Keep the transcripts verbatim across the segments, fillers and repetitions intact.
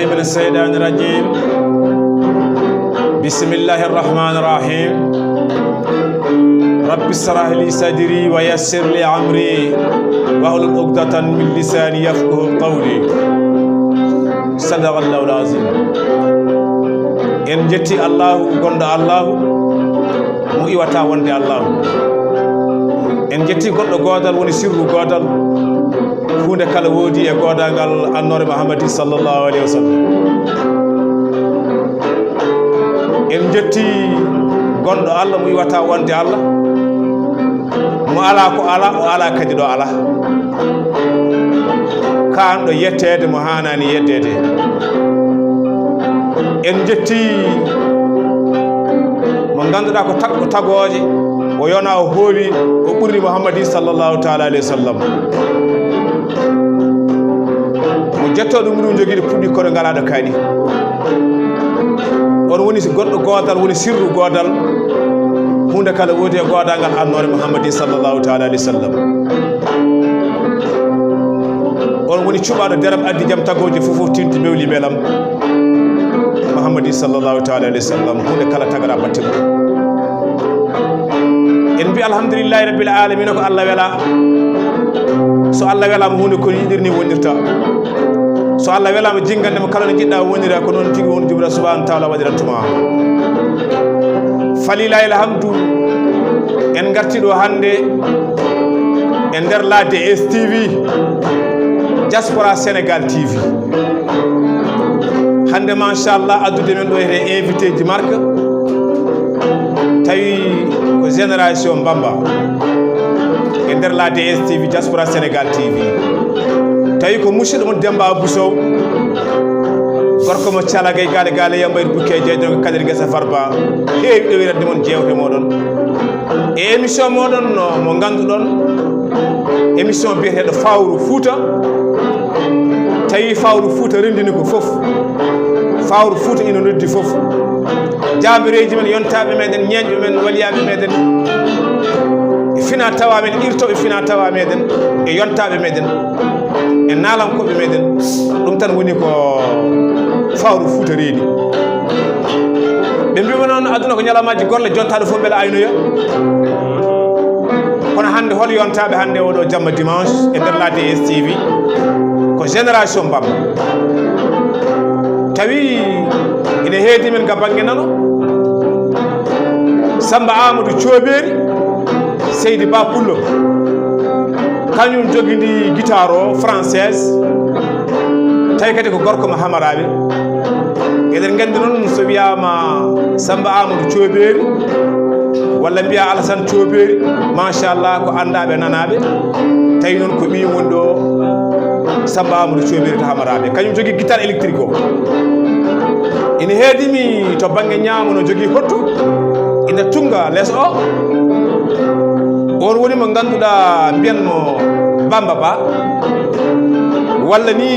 من الشيطان الرجيم. بسم الله الرحمن الرحيم. رب اشرح لي صدري ويسر لي أمري واحلل عقدة من لساني يفقهوا قولي. صدق الله العظيم. En njetti Allahu, gonɗo Allahu, mo iwata wonde Allahu. En njetti goɗɗo goodal, woni sirru goodal. Huunde kala woodi e goodangal annoore Muhammadi sallallahu alayhi wa sallam. En njetti gonɗo Allah mo iwata wonde Allah. Mo ala ko ala, o ala kadi ɗo ala. Kaan ɗo yetteede mo haanaani yetteede. En njetti mo ngannduɗaa ko tagɗo tagooje, o yona o hooli, o ɓurri Muhammadi sallallahu taala alayhi wa sallam. Mo jettooɗo ɗum ɗum jogiiɗo puɗɗi kono ngalaaɗo kaaɗi. On woni si goɗɗo goodal, woni sirru goodal. Huunde kala woodi e goodangal annoore Muhammadi sallallahu taala alayhi wa sallam. On woni cuɓaaɗo deram addi jam tagooje fof fof tinti bewli belam. Muhammadi sallallahu taala alayhi wa sallam, huunde kala tagara batte mum. En mbi alhamdulillahi rabbil alamina, ko Allah wela. So Allah welama huunde ko yiɗirni wonirta. So Allah welama jingande mo kala no jiɗɗa wonira, ko noon tigi woni jumra subhanahu wa taala waɗirantuma. Falilahi alhamdu, en garti ɗo hannde e nder la D S T V, Diaspora Sénégal T V. Hannde machallah addude men ɗo e invité ji marque, tawi ko génération Bamba e nder la D S T V, Diaspora Sénégal T V. Tawi ko musidɗo mon Demba Abou Sow, gorko mo Calagay Gaale Gaale, Yambayr Bukke Jeydo, ko Kadir Gesa Farba. Heewi ɗo wiratde mon jeewte moɗon e émission moɗon no mo ngannduɗon, émission biyeteeɗo Fawru Fuuta. Tawi Fawru Fuuta renndini ko fof. Fawru Fuuta ina noddi fof. Jaambireeji men, yontaaɓe meɗen, ñeeñɓe men, waliyaaɓe meɗen, e fina tawa men, irtooɓe fina tawa meɗen, e yontaaɓe meɗen, e naalankooɓe meɗen. Ɗum tan woni ko Fawru Fuuta reeni. Ɓe mbima noon aduna ko ñalawmaaji golle, jontaaɗo fof mbela aynoya. Kono hannde hol yontaaɓe hannde oɗo jamma dimanche e nder la D S T V? Ko génération Bamba. Tawi ina heedi men ga bannge nano, Samba Amadou Cooberi, Seydi Ba Pullo, kañum jogidi guitare o française, tawi kadi ko gorko mo Hamaraɓe. Eɗen nganndi noon, so wiyaama Samba Amadou Cooberi walla mbiya Alassane Cooberi, machallah, ko anndaaɓe nanaaɓe. Tawi noon ko ɓiyum woni ɗo, Samba Amadou Cooberi to Hamaraɓe, kañum jogii guitare électrique o. Ina heedimi to bannge ñaamo no jogii hottu, ina tunnga les o. On woni mo ngannduɗaa mbiyan mo Bamba Ba, walla ni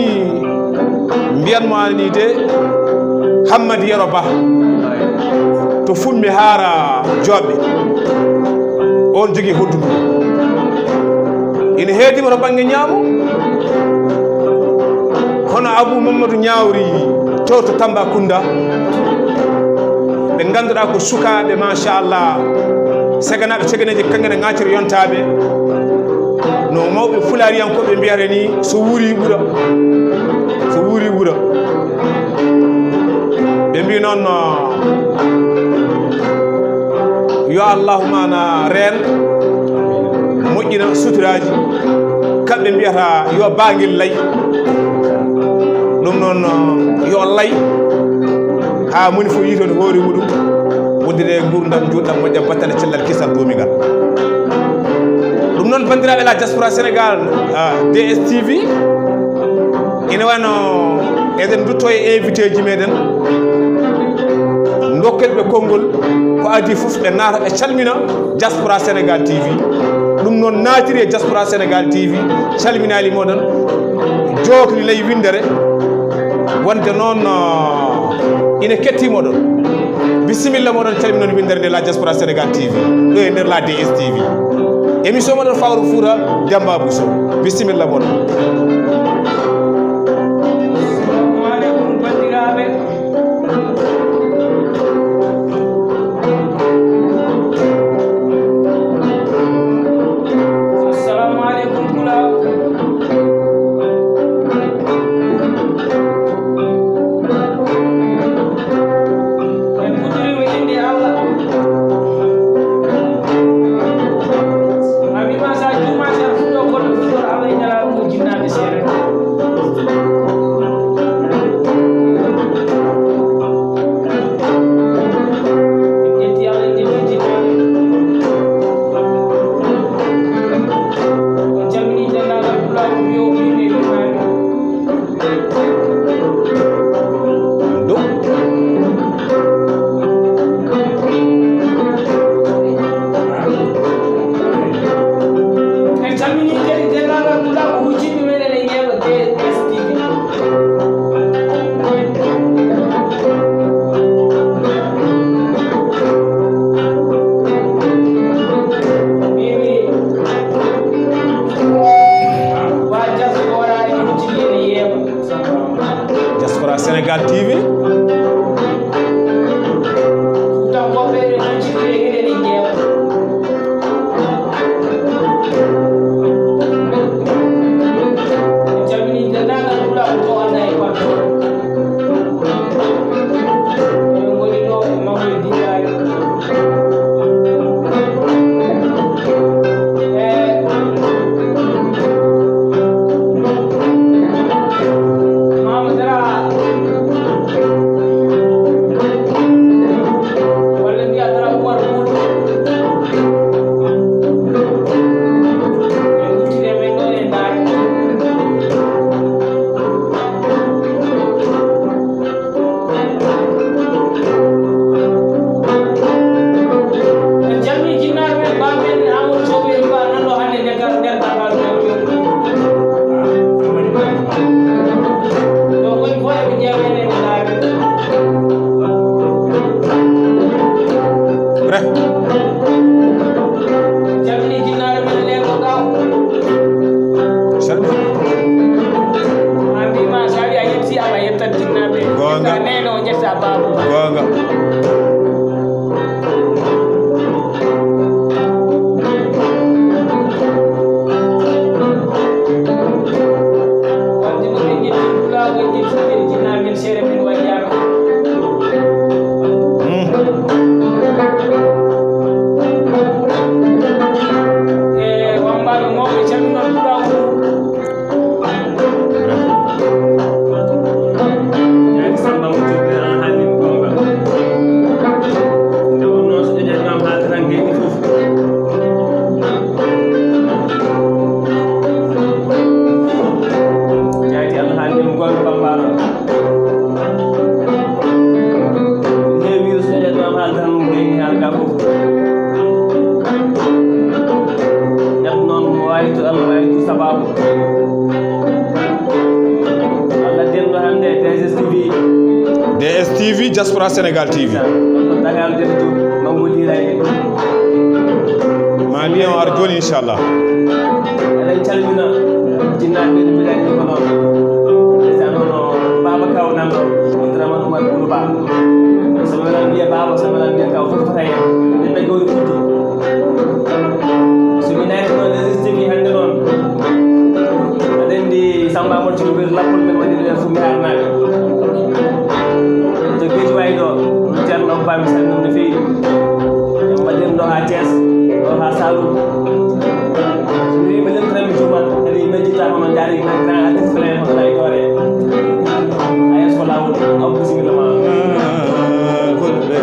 mbiyan mo ani de Hammadi Yero Ba to Fummi Haara Jooɓe. On jogii hoddu ndu. Ina heedima to bannge ñaamo, hono Abou Mamadou Ñaawri to, to Tambacounda. Ɓe ngannduɗaa ko sukaaɓe, machallah, seganaaɓe, seganeeji, kaŋŋe ne ŋaacira yontaaɓe. No mawɓe Pulaariyankooɓe mbiyata ni, so wuuri ɓura, so wuuri ɓura. Ɓe mbi noon, no, yo Allahu mana reen, moƴƴina suturaaji. Kamɓe mbiyata yo baangel lay. Ɗum noon, no, yo lay. Haa moni fof yiitoon hoore muɗum, wondude e nguurndam njuutɗam moƴƴam battane cellal kisal duumingal. Ɗum noon, banndiraaɓe la diaspora Sénégal, ah, D S T V, ina wano eɗen ndutto e invité ji meɗen, ndokken ɓe konngol, ko adii fof ɓe naata ɓe calmina diaspora Sénégal T V. Ɗum noon, naatiri e diaspora Sénégal T V, calminaali moɗon, jookli ley winndere. Wonde noon, ah, ina ketti moɗon. Bisimilla moɗon, calminon winndere nde la diaspora Sénégal T V, ɗo e nder la D S T V. Émission moɗon Fawru Fuuta, Demba Bousso. Bisimilla moɗon. Baaben Amadou Sow en mbaɗa nanɗo hannde nder gal, nder gal, gal, gal, gal. Ɗo woni ko eɓe jeeya enen e laabi. Re. Calmini jinnaare men leeɗo ɗo. Salmini. A mbiima so a wi a yetti, awa yettat jinnaaɓe. Goonga. Yetta neene o, yetta baaba. Goonga. Wadde no ɓe njetti pulaagu e njetti jinnaaɓe men, seere men waɗiyaama. E wammbaaɓe mawɓe calminol pulaagu. Jaati Samba mo Jooɓi, an haalni mi goonga. Nde wonnoo so ƴoƴatnoo am haalde tan gayni fof. Jaati Allah haalni mi goonga Bambaaro. Heewi so ƴeeɗo am haalde tan gayni haalga fof. Neɗɗo noon mo waawi to Allah waawi to sabaabu. Allah denɗo hannde D S T V. D S T V, Diaspora Sénégal T V. Ɗo Dakar Demba Diop, Mango Liraye. Ma mbiyen o ar jooni, inchallah. Eɗen calmina jinnaaɓe ɓe, mbiɗa anndi ko noon. Ndeysaan, noon o Baaba Kaw nan ɗo, wondiranma ɗum waɗi Ɓulu Ba. So mi waɗan mbiya Baaba, so mi waɗan mbiya Kaw, fof fota heen. Ɓe ɓe gawri fuddi. So mi naati ɗo, résisté mi hannde noon. Aɗa anndi Samba Amadou Thioubir, lappol men waɗi ɗo e Fumbi Arnaaɓe. To Géejawaay ɗo, Ceerno Ba, mi salmina no feewi. En mbaɗi ɗum ɗo haa Thiès, ɗo haa Saloum. So mi wiima nden tan mi juumat, kadi mi majjita hono jaari grand artiste plein hono Laye Doore. A yeeso ko laawol, aw bisimilla ma. Fulɓe.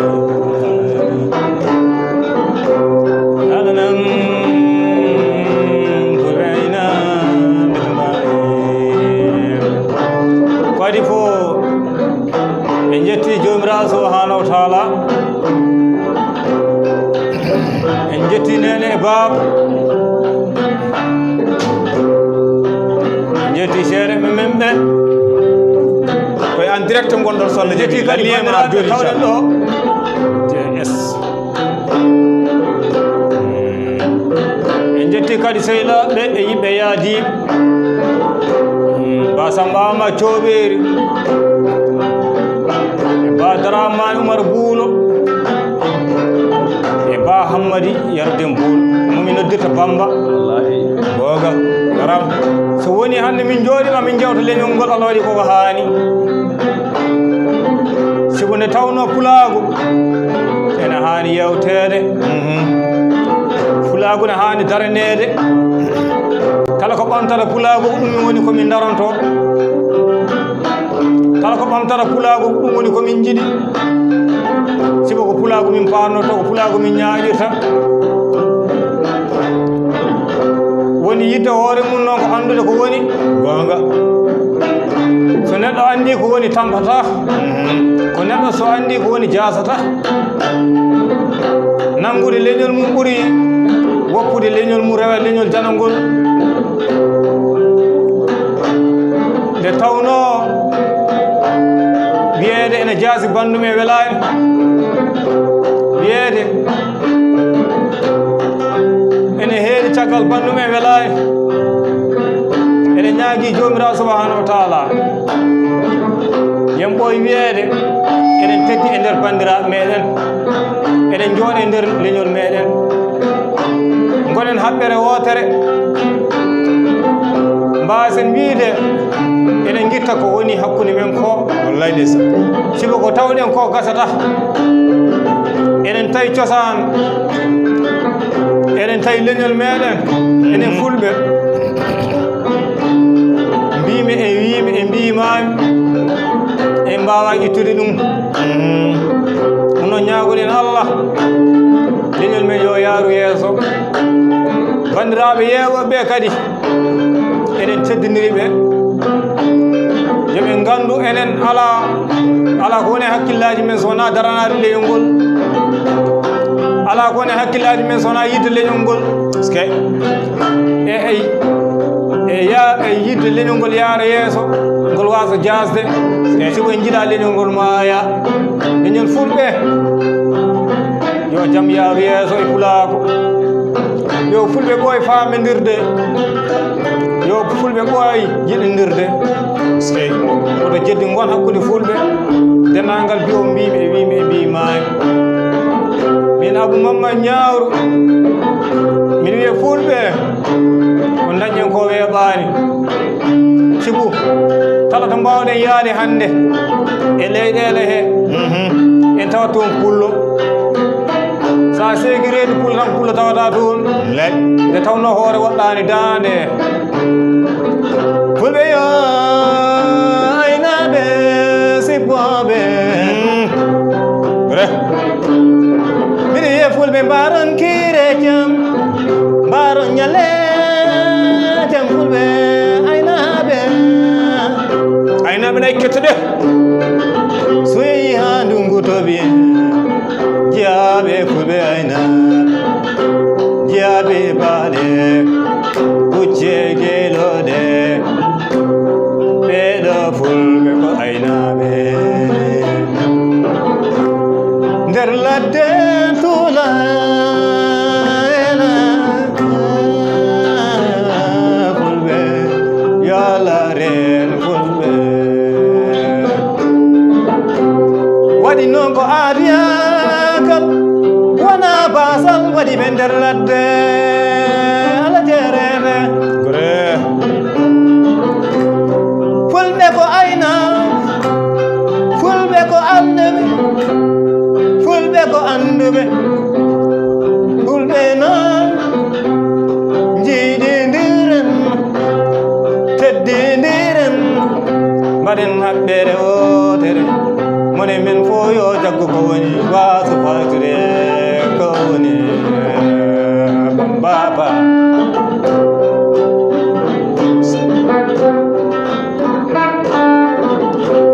Aɗanan fulɓe ayna ɓe mbaɗi. Ko adii fof, en njetti Joomiraaɗo subhaanahu wa taala. En njetti neene e baaba. En njetti seeɗa ɓe men ɓe. Ko en direct ngonɗon, so Allah jaɓi. En njetti kadi bandiraɓe tawɗen ɗo. J S. En njetti kadi sehilaaɓe e yiɓɓe yaadiiɓe. Mm, Ba Samba Ama Cooɓeeri. E Ba Dramane Umar Buulo. E Ba Hammadi Yarden Buulo. Mo mi noddirta Bamba. Wallaahi. Googa. Garam. So woni hannde min njooɗiima, min njewta leñol ngol, Allah waɗi koko haani. Sibu nde tawnoo pulaagu ene haani yeewteede. Mhm. Pulaagu ne haani daraneede. Kala ko ɓamtata pulaagu, ɗum woni ko min daranto. Kala ko ɓamtata pulaagu, ɗum woni ko min njiɗi. Sibu ko pulaagu min paarnoto, ko pulaagu min ñaaƴirta. Woni yiɗde hoore mum noon ko anndude ko woni. Goonga. So neɗɗo anndii ko woni, tampataa. Mhm. Ko neɗɗo so anndii ko woni, jaasataa. Nanngude leñol mum ɓuri woppude leñol mum, rewa leñol janangol. Nde tawnoo wiyeede ene jaasi banndum e welaani. Wiyeede ene heedi caggal banndum e welaani. Eɗen ñaagii Joomiraaɗo subhaanahu wa taala, yen ɓooy wiyeede eɗen teddi e nder banndiraaɓe meɗen, eɗen njooɗe e nder leñol meɗen. Ngonen haɓɓere wootere, mbaasen wiide eɗen ngitta ko woni hakkunde men ko. Wallay ndeysaan. Sibu ko tawɗen ko gasata. Eɗen tawi cosaan, eɗen tawi leñol meɗen, enen fulɓe. Mbiimi e wiimi e mbiimaami, en mbaawaa ittude ɗum. Ɗum noon ñaagoɗen Allah, leñol men yo yaaru yeeso. Banndiraaɓe yeewɓe ɓe kadi, eɗen teddiniri ɓe. Yo ɓe nganndu enen alaa, alaa ko woni e hakkillaaji men so wonaa daranaade leñol ngol. Alaa ko woni e hakkillaaji men so wonaa yiɗde leñol ngol. Eskey. E, e, e ya-, e yiɗde leñol ngol yaara yeeso, ngol waasa jaasde. Eskey. Si ko en njiɗaa leñol ngol maaya. Leñol fulɓe. Yo jam yaaru yeeso e pulaagu. Yo fulɓe ɓooy faamendirde. Yo fulɓe ɓooy jiɗindirde. Eskey. Woto jeddi ngon hakkunde fulɓe. Denndaangal bi'o mbiimi e wiimi e mbiimaani. Min Abu Mamman Ñaawru. Min wiya fulɓe. Ko ndañen ko weeɓaani. Sibu, kala to mbaawɗen yaade hannde e leyɗeele he, mhm, en tawat toon pullo. So a seeki reedu pullo tan, pullo tawata toon. Lek. Nde tawnoo hoore woɗɗaani daande. Fulɓe yo aynaaɓe sippooɓe. Mm. Vrai. Mbiɗa wiya fulɓe mbaron kiire jam, mbaron ñale jam fulɓe aynaaɓe. Aynaaɓe nay kettude. So yehi haa ndunngu toɓi, jiyaaɓe fulɓe aynaaɓe, jiyaaɓe baale, kucce geelooɗe, ɓeeɗo fulɓe ko aynaaɓe. Nder ladde tuula ena fulɓe, yo Allah reen fulɓe. Waɗi noon ko aadiya kam, wona baasal waɗi ɓe nder ladde, ala jeereende. Vrai. Fulɓe ko ayna, fulɓe ko annduɓe, fulɓe ko annduɓe. Fulɓe noon, njiɗindiren, teddindiren, mbaɗen haɓɓere wootere. Moni men fof yo jaggu ko woni, waasu faytude ko woni, bamba ba.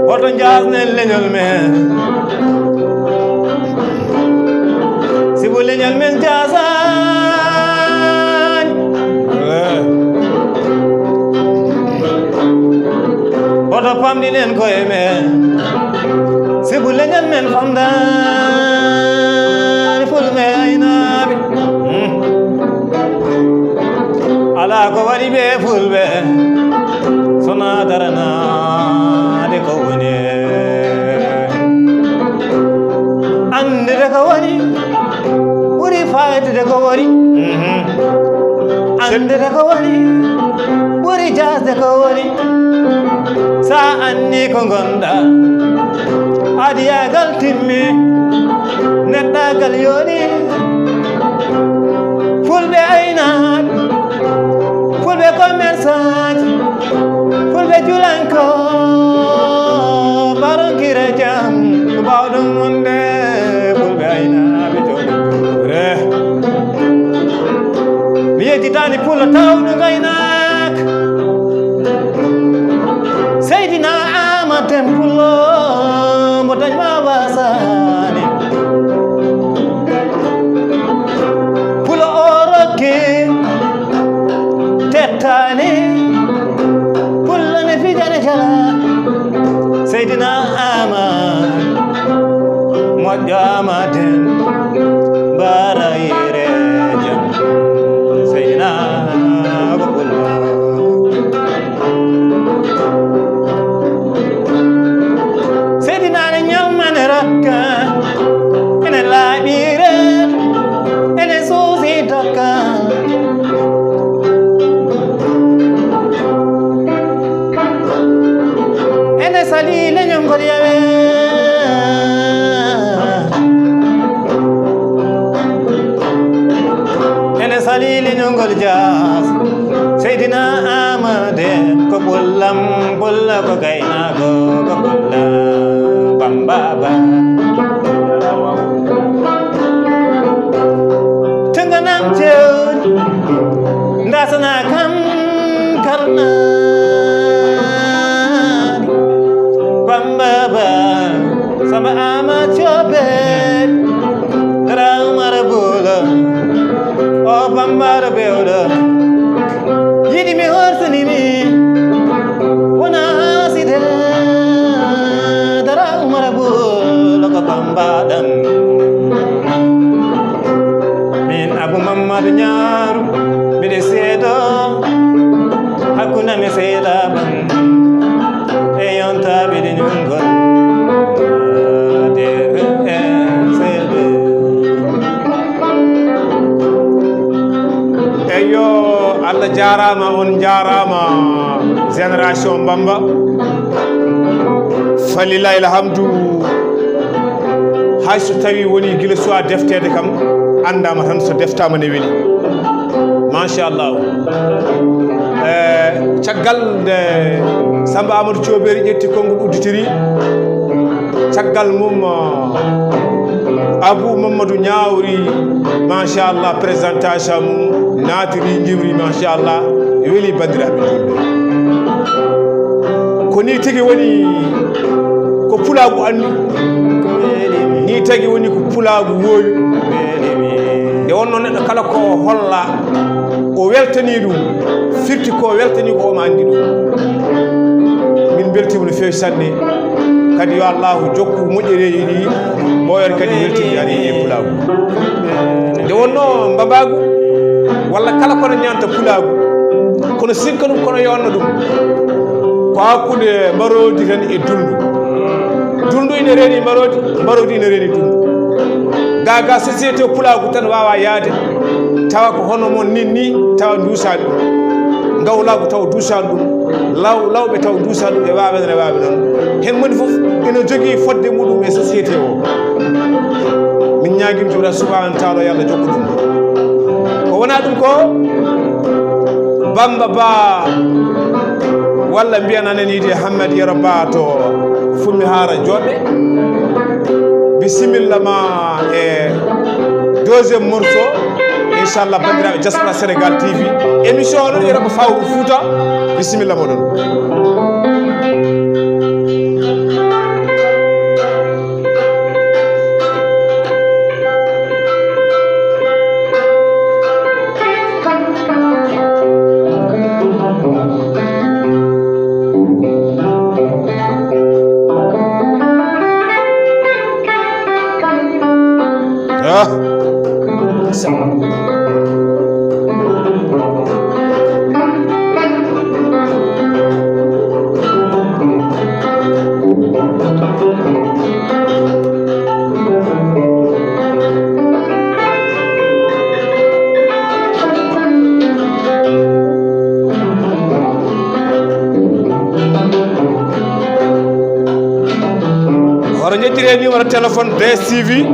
Hoto njaasnen leñol men. Sibu leñol men jaasaani. Eh. Hoto famɗinen koye men. Sibu leñol men famɗaani fulɓe aynaaɓe. Hmm. Alaa ko waɗi ɓe fulɓe, so wonaa daranaade ko woni. Anndude ko woni ɓuri faytude ko woni. Mhm. Anndude ko woni ɓuri jaasde ko woni. So a anndi ko ngonɗa, adiyaagal timmi, neɗɗaagal yoni. Fulɓe aynaaɓe, fulɓe commerçant, fulɓe julanko, baronkire jam, bawɗum wonde, fulɓe aynaaɓe jooɗiɗo. Re. Mi yejjitaani pullo tawɗo ngaynaaka. Seydina Amadou Déme Pullo, mbo dañ ma wasaani. Pullo o rokki tettaani. Pullo ne fijane jala. Seydina Amadou. Moƴƴo Amadou Déme, bara yere jam, Seydina ko Pullo. Seydina ne ñawmane rakka, ene laaɓire, ene suusi dokka. Ene salii leñol ngol yawe. Ene salii leñol ngol jaas. Seydina Amadou Déme ko pullam, pulla ko gaynaako, ko pulla bamba ba. Tunganam tew. Ndasana kam karnaani. Bamba ba, Samba Ama Cobe, Dara Umar Bo. Bambara bewɗo yiɗi mi horsini mi, wona haside dara umara bolo ko bambaɗam. Min Abu Mammadu Ñaaru, miɗe seedo hakkunde mi seeɗa ban e yontaɓe ɗi ñungol. Eyyo, Allah jaaraama, on njaaraama, génération Bamba. Falilahi alhamdu. Hay so tawi woni gila suwa defteede kam, anndaama tan so deftaama ne weli. Machallah. Eh, caggal nde Samba Amadou Thiobery ƴetti konngol udditiri, caggal mum, eh, Abou Mamadou Niawri, machallah, présentation mum naatiri, jimri, machallah, weli banndiraaɓe julɓe. Ko ni tigi woni ko pulaagu anndi. Ni tigi woni ko pulaagu woowi. Nde wonno neɗɗo kala ko holla o weltanii ɗum, firti ko weltanii ko omo anndi ɗum. Min mbeltiima no feewi sanne. Kadi yo Allahu jokku moƴƴereeji ɗi, ɓooyata kadi weltinde ari e pulaagu. Nde wonno mbabaagu walla kala kono ñanta pulaagu, kono sinka ɗum, kono yonno ɗum, ko hakkunde mbaroodi tan e dulndu. Dulndu ina reeni mbaroodi, mbaroodi ina reeni dulndu. Ga ga société pulaagu tan waawa yaade, tawa ko hono mon nin ni, tawa duusaani ɗum. Ngawlaagu tawa duusaani ɗum. Law-, lawɓe taw duusaani ɗum e waawe noon, e waawe noon. Heen moni fof ina jogii fodde muɗum e société o. Min ñaagima Joomiraaɗo subhaanahu wa taala yo Allah jokku ɗum. Ko wonaa ɗum ko Bamba Ba walla mbiyanaa nen yiide Hammet Yero Ba to Fummi Haara Jooɓe. Bisimilla ma e deuxième morceau. Inchallah, banndiraaɓe Diaspora Sénégal T V, émission o ɗon wiyata ko Fawru Fouta. Bisimilla moɗon. Ah. Hoto njettire numéro téléphone D S T V.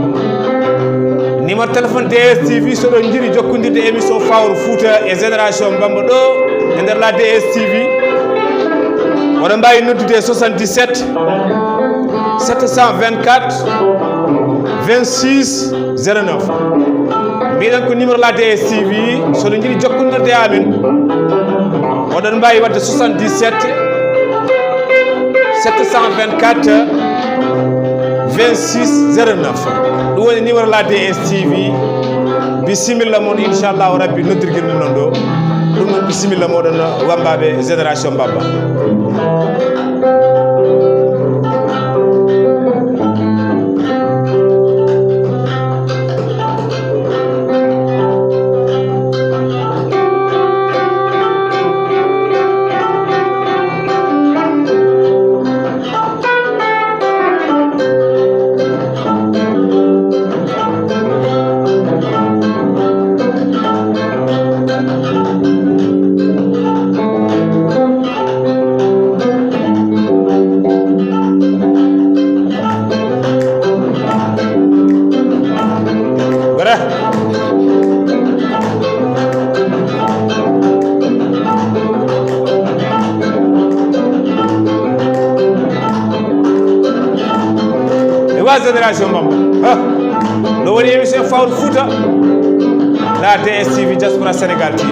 Numéro téléphone D S T V, so ɗon njiɗi jokkondirde émission Fawru Fouta e Génération Bamba ɗo e nder la D S T V, oɗon mbaawi noddude soixante-dix-sept, sept cent vingt-quatre, vingt-six, zéro neuf. Mbiɗen ko numéro la D S T V, so ɗon njiɗi jokkondirde e amen, oɗon mbaawi waɗde soixante-dix-sept, sept cent vingt-quatre, vingt-six, zéro neuf. Ɗum woni numéro la D S T V. Bisimilla mon, inchallahu rabbi, noddirgel mum non ɗo. Ɗum noon, bisimilla moɗon, wambaaɓe Génération Bamba. Bara. E wa Génération Bamba. Ha. No woni émission Fawru Fouta. La D S T V Diaspora Sénégal T V.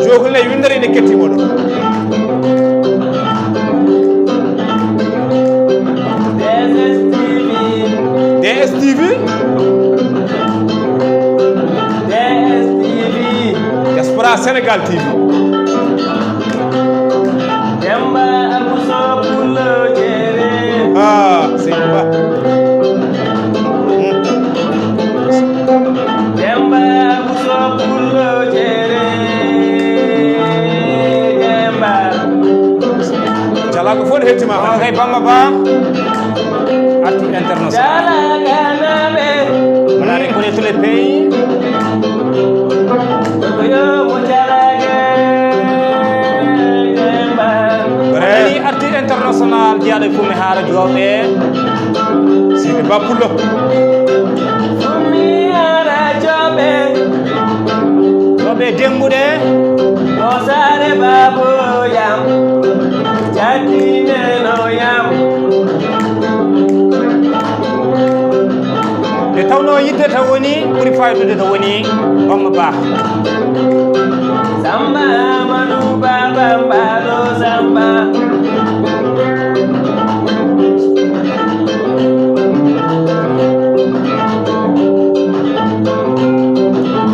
Jokul ley windere ine ketti moɗo. D S T V. D S T V. D Sénégal T V. Demba Abousso Pullo Jere. Ah, c'est quoi? Demba Abousso Pullo Jere. Demba. Jalago fof ne hettima. O kay Bamba Ba. Arti international. Jalaga nabe. On a reconnu tous les pays. Yo mo Jalaga Demba. Vrai. Arti international, jeyaɗo e Fumi Haara Jooɓe. Sidi Ba Pullo. Fumi Haara Jooɓe. Jooɓe Dembuɗe. O Saare Baabo yam. Jattineno yam. Nde tawnoo yiɗde to woni, ɓuri faydude to woni Bamba Ba. Samba Amadou Ba, Bamba ɗo Samba.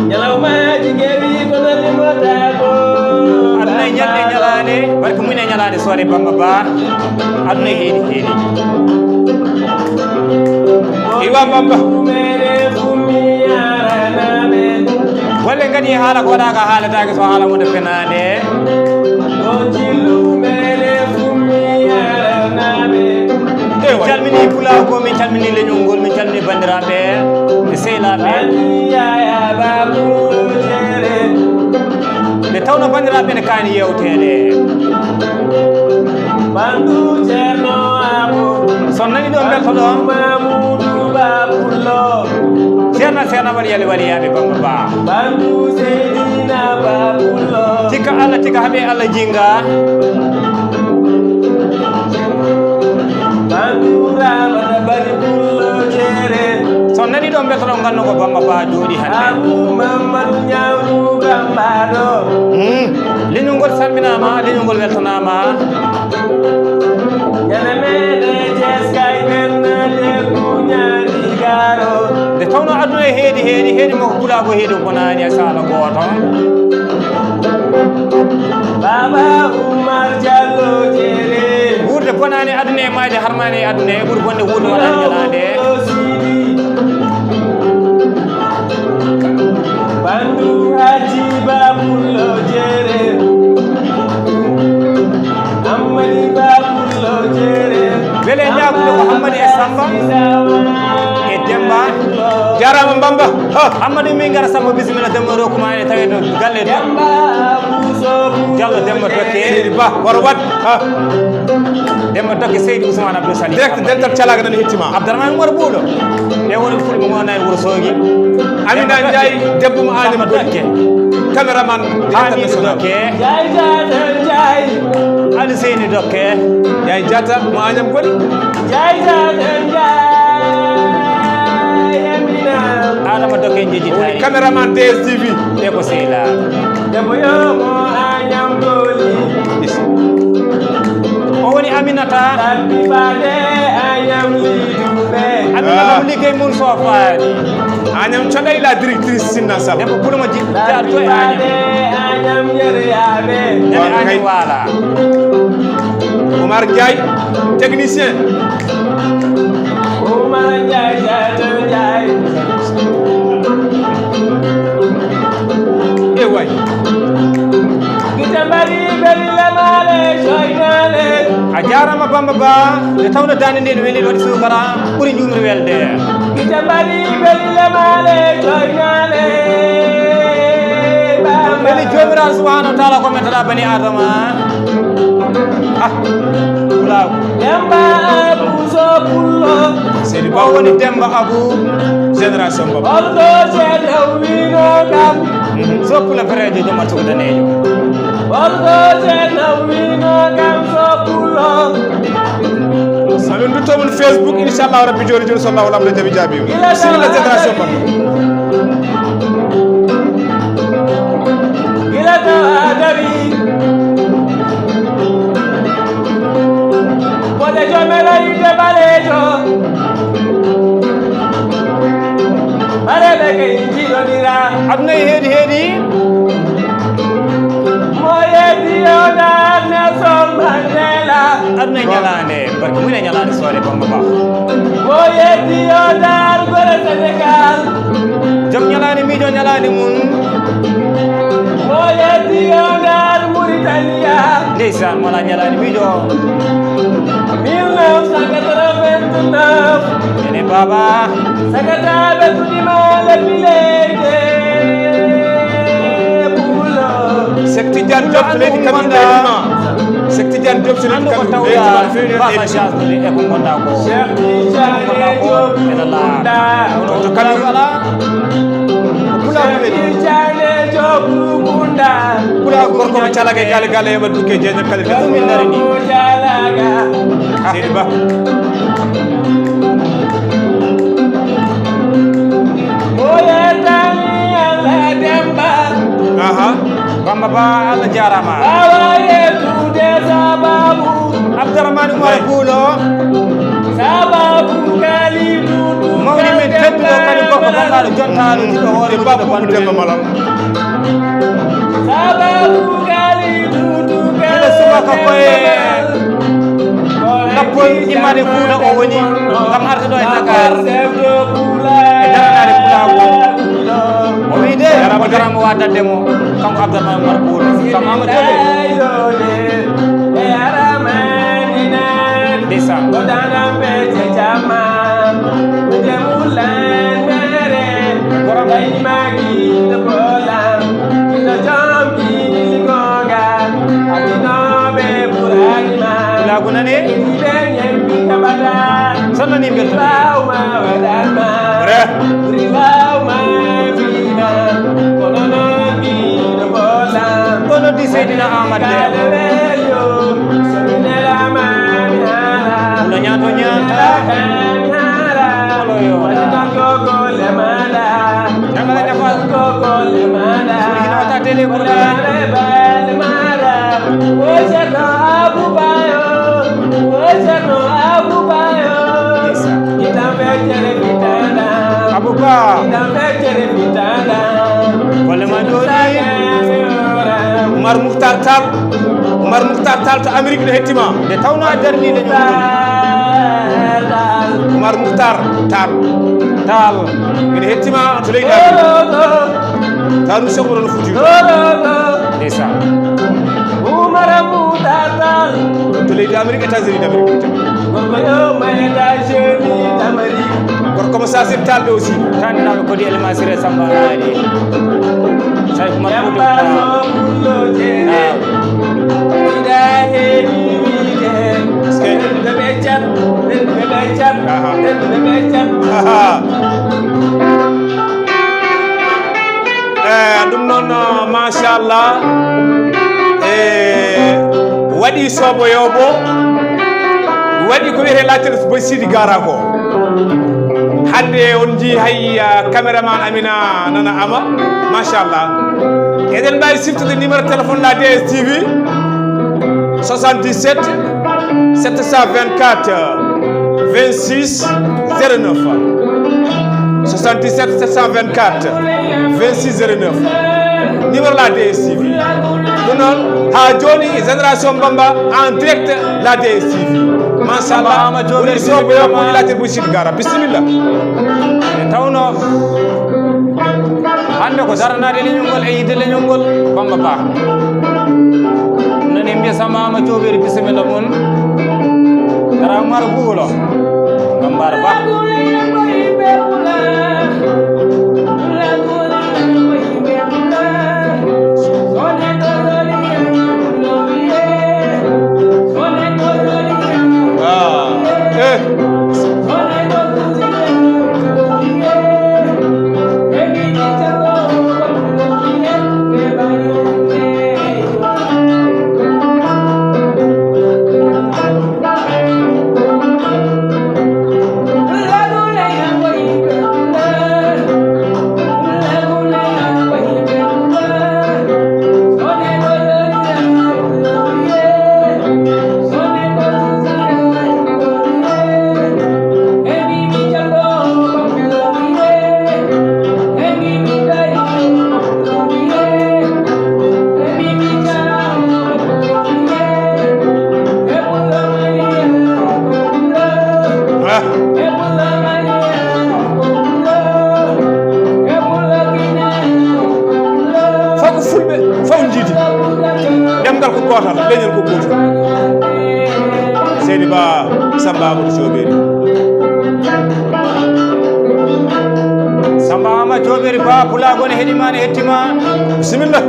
Ñalawmaaji kewi ko no limbotaako. Aduna e ñalɗe e ñalaande, barka mum e ñalaande soore Bamba Ba. Aduna e heedi heedi. Iwa Bamba. Golle ngaɗi e haala ko waɗaaka haalataake so haala wonde fenaande. Ewa. Min calmini pulaagu, min calmini leñol ngol, min calmini banndiraaɓe e sehilaaɓe. Nde tawnoo banndiraaɓe ne kaani yeewteede. Bandu Ceerno Abo. So nani ɗo mbelto ɗo. Mamudu Babullo. Ceerno, Ceerno Amadu Yali Wali yaaɓe Bamba Ba. Bandu Seydina Babullo. Tikka Allah, tikka haaɓe Allah jinga. Bandu Ramata Bari Pullo Jere. So nani ɗo mbelto ɗo nganno ko Bamba Ba jooɗi hannde. Abu Mamadou Ñawdu Bamba ɗo. Hmm. Leñol ngol salminaama, leñol ngol weltanaama. Ñande meɗe Cees kay ɓen debbo ñaari gaaro. Nde tawnoo aduna e heedi, heedi, heedi makko pulaagu heedi ko naani e saala gooto. Baba Umar Jallo Jere. Wuurde bonaani aduna e maayde harmaani e aduna e ɓuri bonde wuurde waɗaani ñalaande. Bandu Haji Babullo Jere. Ammadi Babullo Jere. Wele ñaagude ko Hammadi e Samba e Demba. Jarama Bamba. Ha. Hammadi min ngara Samba bisimilla Demba rokuma ene tawe to galle to. Demba Abu Sobu. Jallo Demba Tokke. Seydi Ba, Waro Wad. Ha. Demba Tokke Seydi Ousmane Abdou Salim. Direct dental calaga nan hittima. Abdourahmane Oumar Boulo. Ɓe woni fulɓe mo nani Wuro Soogi. Amina Ndiaye, debbo mo Agnam Boni. Caméraman international. Jai Jata Jai. Ali Seyni Dokke. Jai Jata mo Agnam Boni. Jai Jata Jai. Amina. Adama Dokke jeji taari. Caméraman D S T V. Debbo sehilaaɓe. Debbo yo mo Agnam Boni. O woni Aminata. Tabbi baɗe Agnam liduɓe. Aminata ko liggey mum soofaani. Agnam Coɗay, la directrice Sinna Sall. Debbo Pulma ji-, jaar to e Agnam. Agnam Yeryaɓe. Nani Agnam waala. Oumar Ndiaye, technicien. Oumar Ndiaye, Jato Ndiaye. E way. Gita mbari beli lamale, joinale. A jaarama Bamba Ba, nde tawno daande nde ne weli waɗi suukara, ɓuri njuumri welde. Gita mbari beli lamale, joinale. Bamba. Weli Joomiraaɗo subhanahu wa taala ko men tala bani Adama. Ah, pulaagu. Demba Abu Sopullo. Seydi Ba woni Demba Abu, génération Baba. Holko Ceerno wino kam? Mhm. Soppulo fereejo jom arsugo daneejo. Holko Ceerno wino kam Sopullo? Amin dutto mun Facebook, inchallahu rabbi, joni joni, sallahu lamɗo jaɓi jaabi. Ila sila génération Baba. Gila tawa dari. Boɗejo mela yidde ɓalejo. Ɓaleɓe ke jiɗodira. Aduna e heedi heedi. Aduna e ñalaande, barke mum e ñalaande soore Bamba Ba. Mo yetti yo Ndar gore Sénégal. Joom ñalaande miijo ñalaande mum. Mo yetti yo Ndar Mauritania. Ndeysaan, wala ñalaande miijo. Mille neuf cent quatre-vingt-neuf. Ene baaba. Sakataaɓe tuɗi maale bileyde. Cheikh Tidiane Diop to leydi Cameroun, Cheikh Tidiane Diop to leydi Cameroun, leydi Cameroun, feewi ɗon e ko ngonɗaa ko. Cheikh Tidiane Diop ene laaɓa. To Cameroun, ko pulaagu ɓe ɗo. Pulaagu gorko mo Calaga e Galle Galle e Madduke Jeejo Kali. Ko min dari ni. Seydi Ba. Aha. Bamba Ba, Allah jaaraama. Abdourahmane Oumar Guulo. Mawni men tedduɗo, kadi gorko bonnaaɗo, jontaaɗo, jiɗɗo hoore mum, Baba Boubou Demba Malal. Miɗo subaka koye lappol immade Fuuta o woni, ngam arde ɗo e Dakar e daranaade pulaagu. O wiide ko daramo waddande mo, kanko Abdourahmane Oumar Bour, kam Amadou Diop. Ndeysaan. Goram. Pulaagu nani? Sonnani belɗo. Re. Kono di Seydina Ahmad de. No ñaato ñaata. Kolo yo. Nangala ñafa. Suri hino ta télé pour la. Abouba. Golle ma jooɗi. Oumar Mouhtar Tall. Oumar Mouhtar Tall to Amérique ne hettima. Nde tawno a darni leñol ngol. Oumar Mouhtar Tall. Tall. Ene hettima to leydi Amérique. Tanu Cheikh Oumar no futi. Ndeysaan. Oumar Mouhtar Tall. To leydi Amérique, États-Unis d'Amérique. Gorko mo Sasir Tall ɓe aussi. Taniraɓe kodi Elma Siré Samba Aali. Cheikh Oumar Foutiyou Tall. Aha. Aha. Eh, ɗum noon, machallah. Eh, waɗi sobo yobo. Waɗi ko wiyetee latel Boy Sidi Gara ko. Hannde on njii hay, ah, caméraman Amina Nana Ama. Machallah. Eɗen mbaawi siftude numéro téléphone la D S T V. Soixante-dix-sept, sept cent vingt-quatre, vingt-six, zéro neuf. Soixante-dix-sept, sept cent vingt-quatre, vingt-six, zéro neuf. Numéro la D S T V. Ɗum noon, haa jooni, Génération Bamba en direct la D S T V. Machallah, woni soɓe yo ko latir Bouchir Gara. Bisimilla. E tawno hannde ko daranaade leñol ngol e yiɗde leñol ngol, Bamba Ba. Nani mbiya Samba Ama Jooberi, bisimilla mum. Dara Umar Buulo. Bamba Ba. Ah, eh. Ko gootal, leñol ko gootal. Seydi Ba, Samba Amadou Jooberi. Samba Amadou Jooberi Ba, Pulaagu ne heɗii ma, ne heɗtii ma. Bisimilla.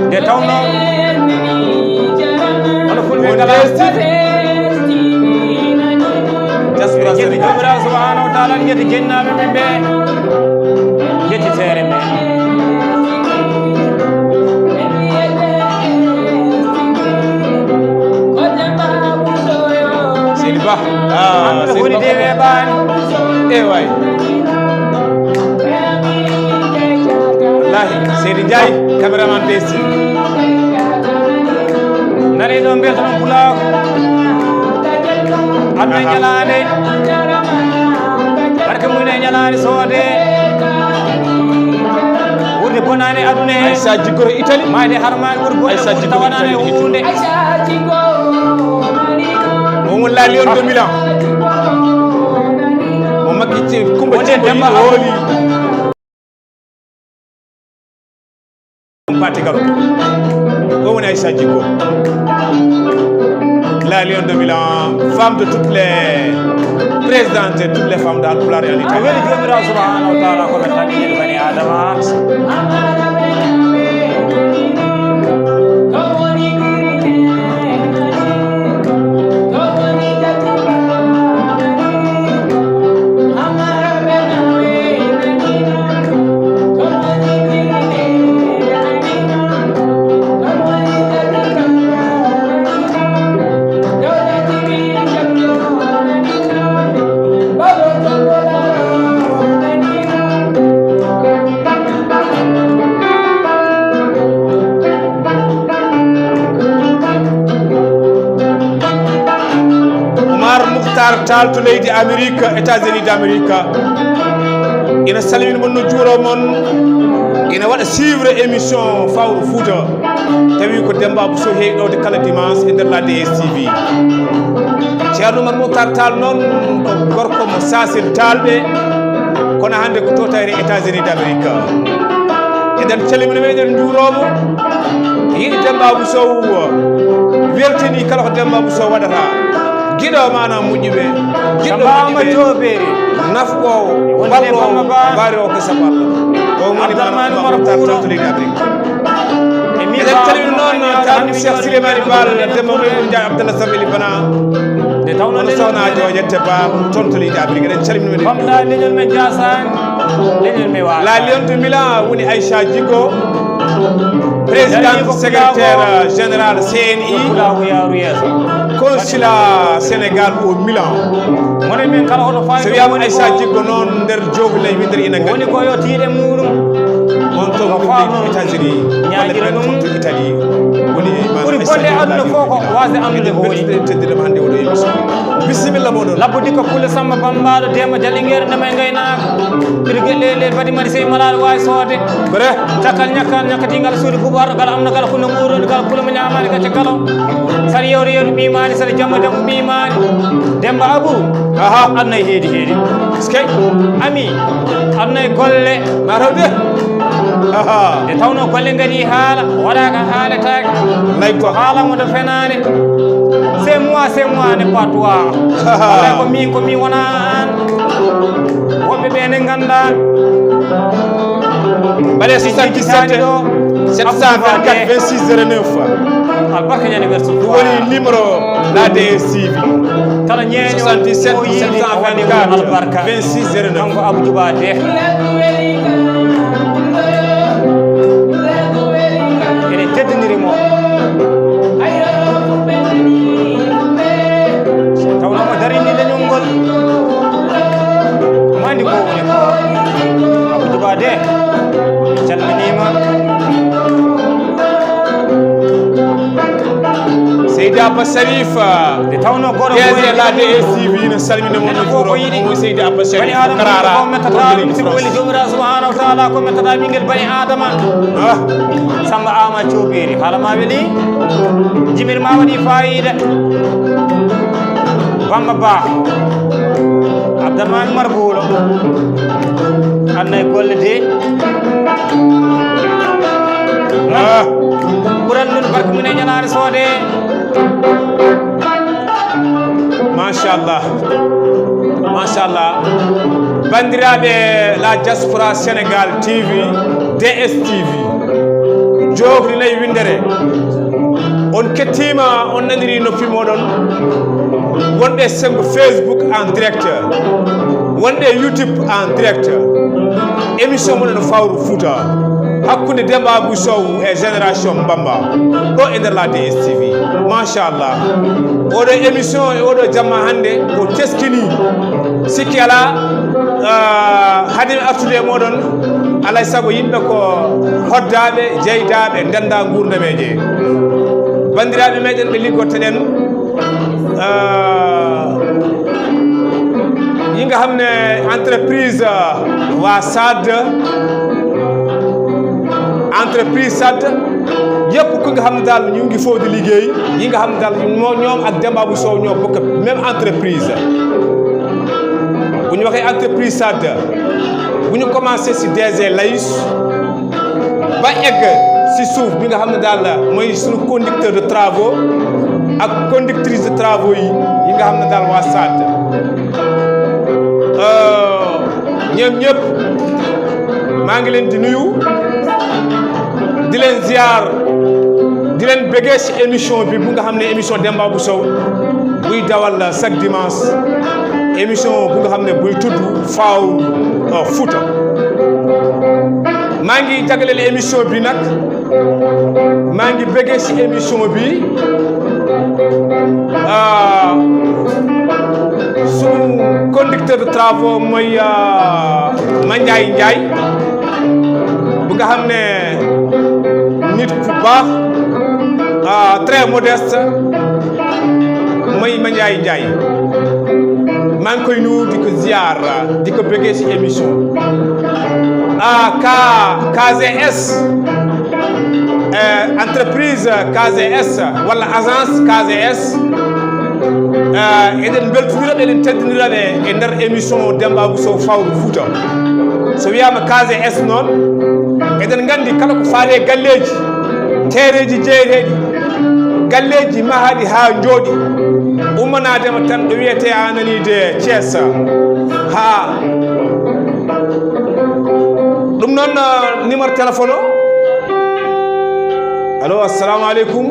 Nde tawnoo, hono Fulɓe ngala. Diaspora Sénégal. Joomiraaɗo subhanahu wa taala, en jetti jennaaɓe men ɓe. Jetti seere men. Seydi Ba. Ah, Seydi Ba. Woni dewe ɓaani. Eh, way. Wallahi, Seydi Ndiaye, caméraman P S T. Nani ɗo mbiyata noon Pulaagu. Aduna e ñalaande. Barke mum e ñalaande soode. Wuurde bonaani aduna he. Ay sa jiggoto Italie. Mayde harmaani ɓuri bonde. Ay sa ɓuri jiggoto tawanaani Italie e huunde. Huunde. On woni la Lion de Milan. Mo makki ci-, Kumba Wonde Cimbo Demba yiɗi Abu. Hooli. Pati Galo. O woni Aïssa Djigo. La Lion de Milan, femme de toutes les, présidente de toutes les femmes dans le Pulaar et en Italie. Ko weli Joomiraaɗo subhanahu wa taala ko ɓe tagi en bani Adama. Oumar Moukhtar Tall to leydi Amérique, États-Unis d'Amérique. Ina salmina mon, no juuro mon. Ina waɗa suivre émission Fawru Fouta. Tawi ko Demba Abou Sow heewi ɗowde kala dimanche e nder la D S T V. Ceerno Oumar Moukhtar Tall noon ko gorko mo Saasel Taalɓe, kono hannde ko to tawete États-Unis d'Amérique. Eɗen calmina mo, eɗen njuuroo mo. Yiɗi Demba Abou Sow, weltini kala ko Demba Abou Sow waɗata. Giɗo maanaam moƴƴuɓe, jiɗɗo Samba Amadou moƴƴuɓe, Jooberi. Nafqoowo, wonde balloowo, Bamba Ba. Mbaari o ko sabu Allah. O woni Abdourahmane maanaam Umar Moukhtar Buuro. Tall to leydi Amérique. E mi Eɗen calmina noon Cheikh Souleymane Baal, Demba Mamadou Ndiaye, Abdallah Sabeli Bana. Nde tawnoo Hono ndeen Sohna Jooja Tee Baal, toon to leydi Amérique. Eɗen calmina mo. Famɗa leñol men Ndiassane, leñol men Waalo. La Lion de Milan woni Aïssa Djigo, présidente, secrétaire générale C N I, Pulaagu yaaru yeeso. Consulat Sénégal au Milan. Moni min kala hoto fayda. So wiyaama Aïssa Djigo noon nder Joogu ley winndere ina nganndi. Woni ko yo tiiɗe muɗum. On to woni leydi États-Unis, walla ɓen ɗum to Italie. Woni maanaam ɓuri bonde aduna fof ko waasde anndude ko woni. Teddinɗo hannde oɗo émission. Bisimilla moɗon. Labbude ko Pule Samba Bambaaɗo, Deema Jalingeere, ndema e ngaynaaka. Birge lele, badi mari sey malaɗo waawi soode. Kore. Cakkal ñakkal, ñakkatingal suudu bubu arɗo, gal amna, gal funno nguurundi, gal kula mo ñaamaani gacce kala. Saɗa yewta yewta ɓiimaani, saɗa jamma jamma ɓiimaani. Demba Abu. Aha. Aduna e heedi heedi. Eskey. Ami. Aduna e golle. Mataw de. Aha. Nde tawnoo golle ngari haala, waɗaaka haaletaake. Lay ko. Haala mo to fenaande. C'est moi, c'est moi, n'est pas toi. Aha. Alaa ko min, ko min wonaa aan. Woɓɓe ɓe ne nganndaa. Mbaɗe soixante-dix-sept, sept cent vingt-quatre, vingt-six zéro neuf. Albarka ñande werso. Ɗum woni numéro la D S T V. Kala ñeeño soixante-dix-sept, sept cent vingt-quatre, vingt-six zéro neuf. Kanko Abou Djouba Deh. Eɗen teddiniri mo. Tawnoo mo darini leñol ngol. Omo anndi ko woni ko. Abou Djouba Deh, en calminiima. Seydi Abba Sharif, nde tawnoo goɗo D G la D S T V, no salmina mo, no juuro mo, Seydi Abba Sharif Karara, ko mettata, woni Joomiraaɗo subhanahu wa taala, ko mettata ɓinngel bani Adama. Ah. Samba Ama Coobiri, haala ma weli. Jimir ma waɗi faayiida. Bamba Ba. Abdourahmane Mar Buulo. Annay golle de. Ah. Ɓuran ɗum barke. Mune ñalaare soode. Machallah. Machallah. Banndiraaɓe la diaspora Sénégal T V, D S T V, jookri nayi winndere. On kettiima, on naniri noppi mooɗon. Wonɓe senngo Facebook en direct, wonɓe YouTube en direct. Émission moɗon Fawru Fouta, hakkunde Demba Abou Sow e Génération Bamba, ɗo e nder la D S T V. Machallah. Oɗo émission e oɗo jamma hannde o teskini. Sikki alaa, ah, hade mi artude e mooɗon, alaa e sago yimɓe ko hoddaaɓe, jeydaaɓe, ndennda nguurdameeje. Banndiraaɓe meɗen ɓe liggottoɗen, ah, yi nga xam ne entreprise, ah, waa sad, entreprise sad, yëpp ku nga xam ne daal ñu ngi foofu di liggéey, yi nga xam ne daal moo ñoom ak Demba Abou Sow ñoo bokk même entreprise. Bu ñu waxee entreprise sad, bu ñu commencé si D G Layus ba egg si suuf bi nga xam ne daal mooy suñu conducteur de travaux ak conductrice de travaux yi, yi nga xam ne daal waa sad, euh, ñoom ñëpp maa ngi leen di nuyu, di leen ziar, di leen bëggee si émission bi bu nga xam ne émission Demba Abou Sow buy dawal chaque dimanche, émission bu nga xam ne buy tudd Fawru, euh, Fouta. Maa ngi jagleel émission bi nag, maa ngi bëggee si émission bi, ah, suñu conducteur de travaux mooy, ah, Mandiaye Ndiaye, bu nga xam ne nit ku baax, ah, très modeste, mooy Mandiaye Ndiaye. Maa ngi koy nuyu, di ko ziar, di ko bëggee si émission. Ah, K-, K G S, euh, entreprise K G S walla agence K G S, euh, eɗen mbeltondira ɓe, eɗen teddindira ɓe e nder émission Demba Abou Sow Fawru Fouta. So wiyaama K G S noon, eɗen nganndi kala ko faati e galleeji, teereeji jeeyeteeɗi, galleeji mahaaɗi haa njooɗi, ummanaade ma tan ɗo wiyetee a nanii de Thiès. Haa. Ɗum noon, uh, numéro téléphone o. Allo, assalamu aleykum.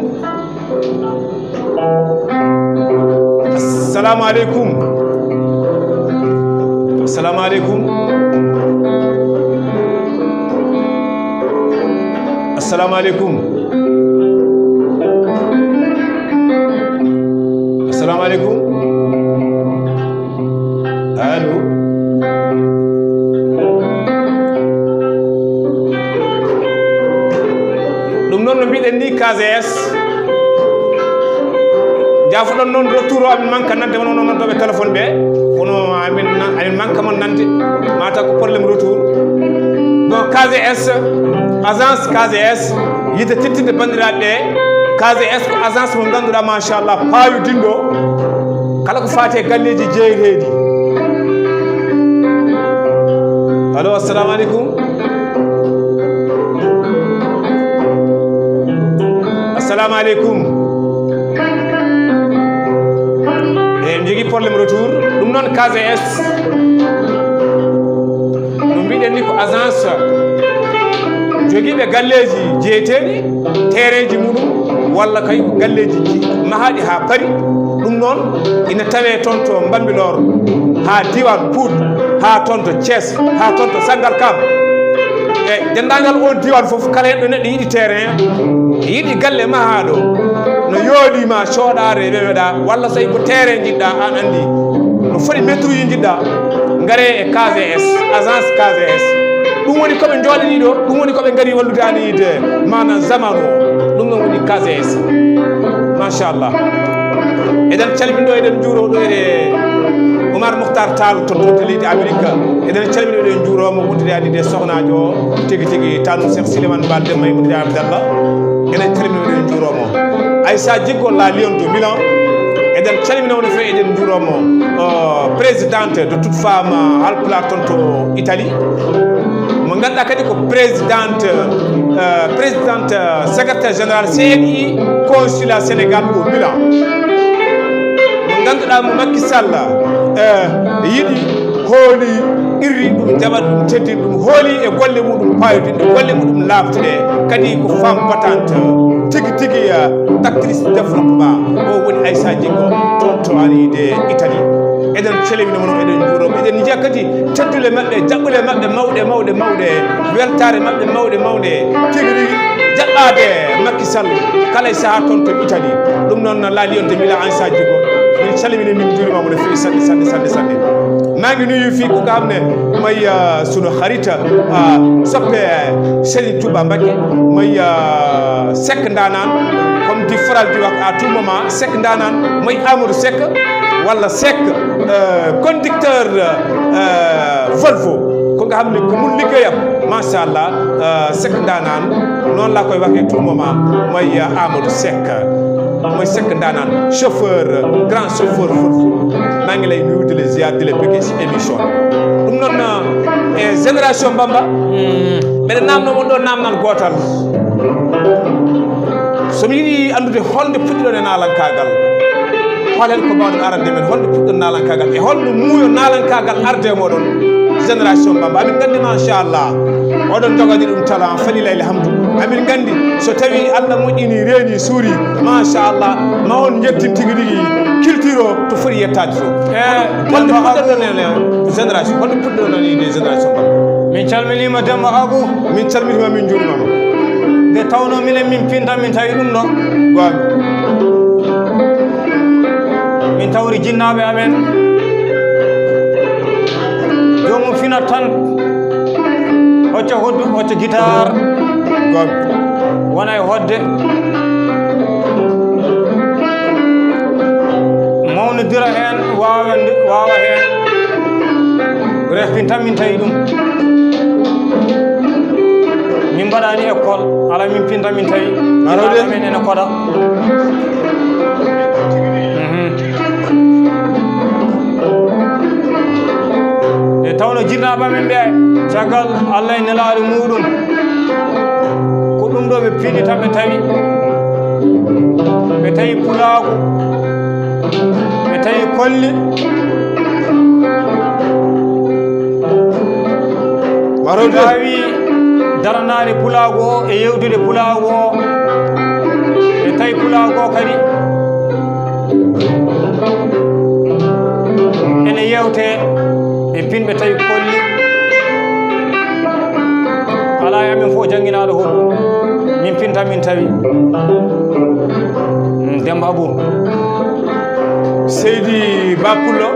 Assalamu aleykum. Assalamu aleykum. Assalamu aleykum. Assalamu aleykum. Allo. Ɗum noon no mbiɗen ni, K G S. Jaafoɗon noon retour o amin manka nande won onon noddooɓe téléphone ɓe. Kono amin na-, amin manka mon nande. Mata ko problème retour. Bon, K G S, agence K G S, yiɗde teddinde banndiraaɓe ɓe. K G S ko agence mo ngannduɗaa, machallah, paayodinɗo kala ko faati e galleeji jeeyeteeɗi. Allo, assalamu aleykum. Assalamu aleykum. Eɗen njogii problème retour. Ɗum noon, K G S, no mbiɗen ni, ko agence jogiiɓe galleeji jeeyeteeɗi, teereeji muɗum, walla kay ko galleeji ji mahaaɗi haa paari. Ɗum noon ina tawee toon to Bambilor, haa diiwaan Pout, haa toon to Thiès, haa toon to Sangalkam. E denndaangal oon diiwaan fof, kala heen ɗo neɗɗo yiɗi terrain, yiɗi galle mahaaɗo, no yooɗii ma cooɗaade e weweɗa, walla so tawi ko terrain njiɗɗa, aan anndi no foti mètre uji njiɗɗa, ngaree e K G S, agence K G S. Ɗum woni ko ɓe njooɗanii ɗo, ɗum woni ko ɓe ngari wallude aan yiide maanaam zamanu o. Ɗum noon woni K G S. Machallah. Eɗen calmini ɗo, eɗen njuuroo ɗo e Oumar Mokhtar Tall to, to, to leydi Amérique. Eɗen calmini, eɗen njuuroo mo, wondude e sohnajo o, tigi tigi, Tanum Cheikh Souleymane Ba Demba e wondude Abdallah. Eɗen calmini, eɗen njuuroo mo. Aïssa Djiggo, la Lion de Milan. Eɗen calmini mo no feewi, eɗen njuuroo mo. Euh, présidente de toute femme, euh, Halpulaar toon to Italie. Mo Mo ngannduɗaa kadi ko présidente, euh, présidente, euh, secrétaire général C N I, consulat Sénégal au Milan. Mo ngannduɗaa mo Macky Sall, euh, yiɗi, hooli, qirri ɗum, jaɓa ɗum, teddini ɗum, hooli e golle muɗum paayodinɗe, golle muɗum laaɓtuɗe, kadi ko femme battante tigi tigi, euh, actrice développement. O woni Aïssa Djigo, toon to ari de Italie. Eɗen calmina mo, eɗen njuuroo mo, eɗen njiya kadi teddule maɓɓe, jaɓɓule maɓɓe mawɗe, mawɗe, mawɗe, weltaare maɓɓe mawɗe, mawɗe, tigi rigi jaɓɓaade Macky Sall kala e sahaa toon to Italie. Ɗum noon, laali on to Milan, Aïssa Djigo, min calmini, min njuurima mo no feewi sanne, sanne, sanne, sanne. Maa ngi nuyu fii ku nga xam ne mooy, euh, sunu xarit, euh, soppe, euh, Serigne Touba Mbacké, mooy, euh, Seck Ndaanaan, comme di faral di wax à tout moment, Seck Ndaanaan, mooy Amadou Seck, wala Seck, euh, conducteur, euh, Volvo, ko nga xam ne ku mun liggéeyam, macha Allah, euh, Seck Ndaanaan, noonu laa koy waxee tout moment, mooy, euh, Amadou Seck, mooy Seck Ndaanaan, chauffeur, euh, grand chauffeur Volvo. Maa ngi lay nuyu, di la ziar, di la bëggee si émission bi. Ɗum noon, euh, e Génération Bamba, mbeɗa naamno mon ɗo naamnal gootal. So mi yiɗi anndude holnde puɗɗiɗon e naalankaagal, hol heen ko mbaawɗon arande men, holnde puɗɗiɗon naalankaagal e holno muuyo naalankaagal arde e mooɗon, Génération Bamba? Amin nganndi, machallah, oɗon njoganii ɗum talent, falilaa alhamdu. Amin nganndi so tawii Allah moƴƴinii, reenii, suurii, machallah, ma on njettin tigi rigi culture o to foti yettaade to. Eh, holnde puɗɗiɗon e Génération, holnde puɗɗiɗon e Génération Bamba? Min calminiima Demba Abou. Min calminiima, min njuuriima. Nde tawnoo minen min pinta, min tawi ɗum ɗo. Goonga. Min tawri jinnaaɓe amen. Joomum finat tan. Hocca hoddu, hocca guitar. Goonga. Wona e hodde. Mawnodira heen, waawa nde, waawa heen. Reftin tan min tawi ɗum. Min mbaɗaani école, ala min pinta min tawi. Arode. Amen ene koɗa. Mhm. E tawno jinnaaɓe amen ɓe, caggal Allah e nelaaɗo muɗum, ko ɗum ɗo ɓe piɗi tan ɓe tawi. Ɓe tawi pulaagu, ɓe tawi kolli. Warode. Ɓe mbaawi daranaade pulaagu o e yewtude pulaagu o. Ɓe tawi pulaagu o kadi ene yewte e pinɓe tawi kolli. Alaa e amen fof jannginaaɗo holɗum. Min pinta min tawi. Mm, Demba Abou. Seydi Ba Pullo,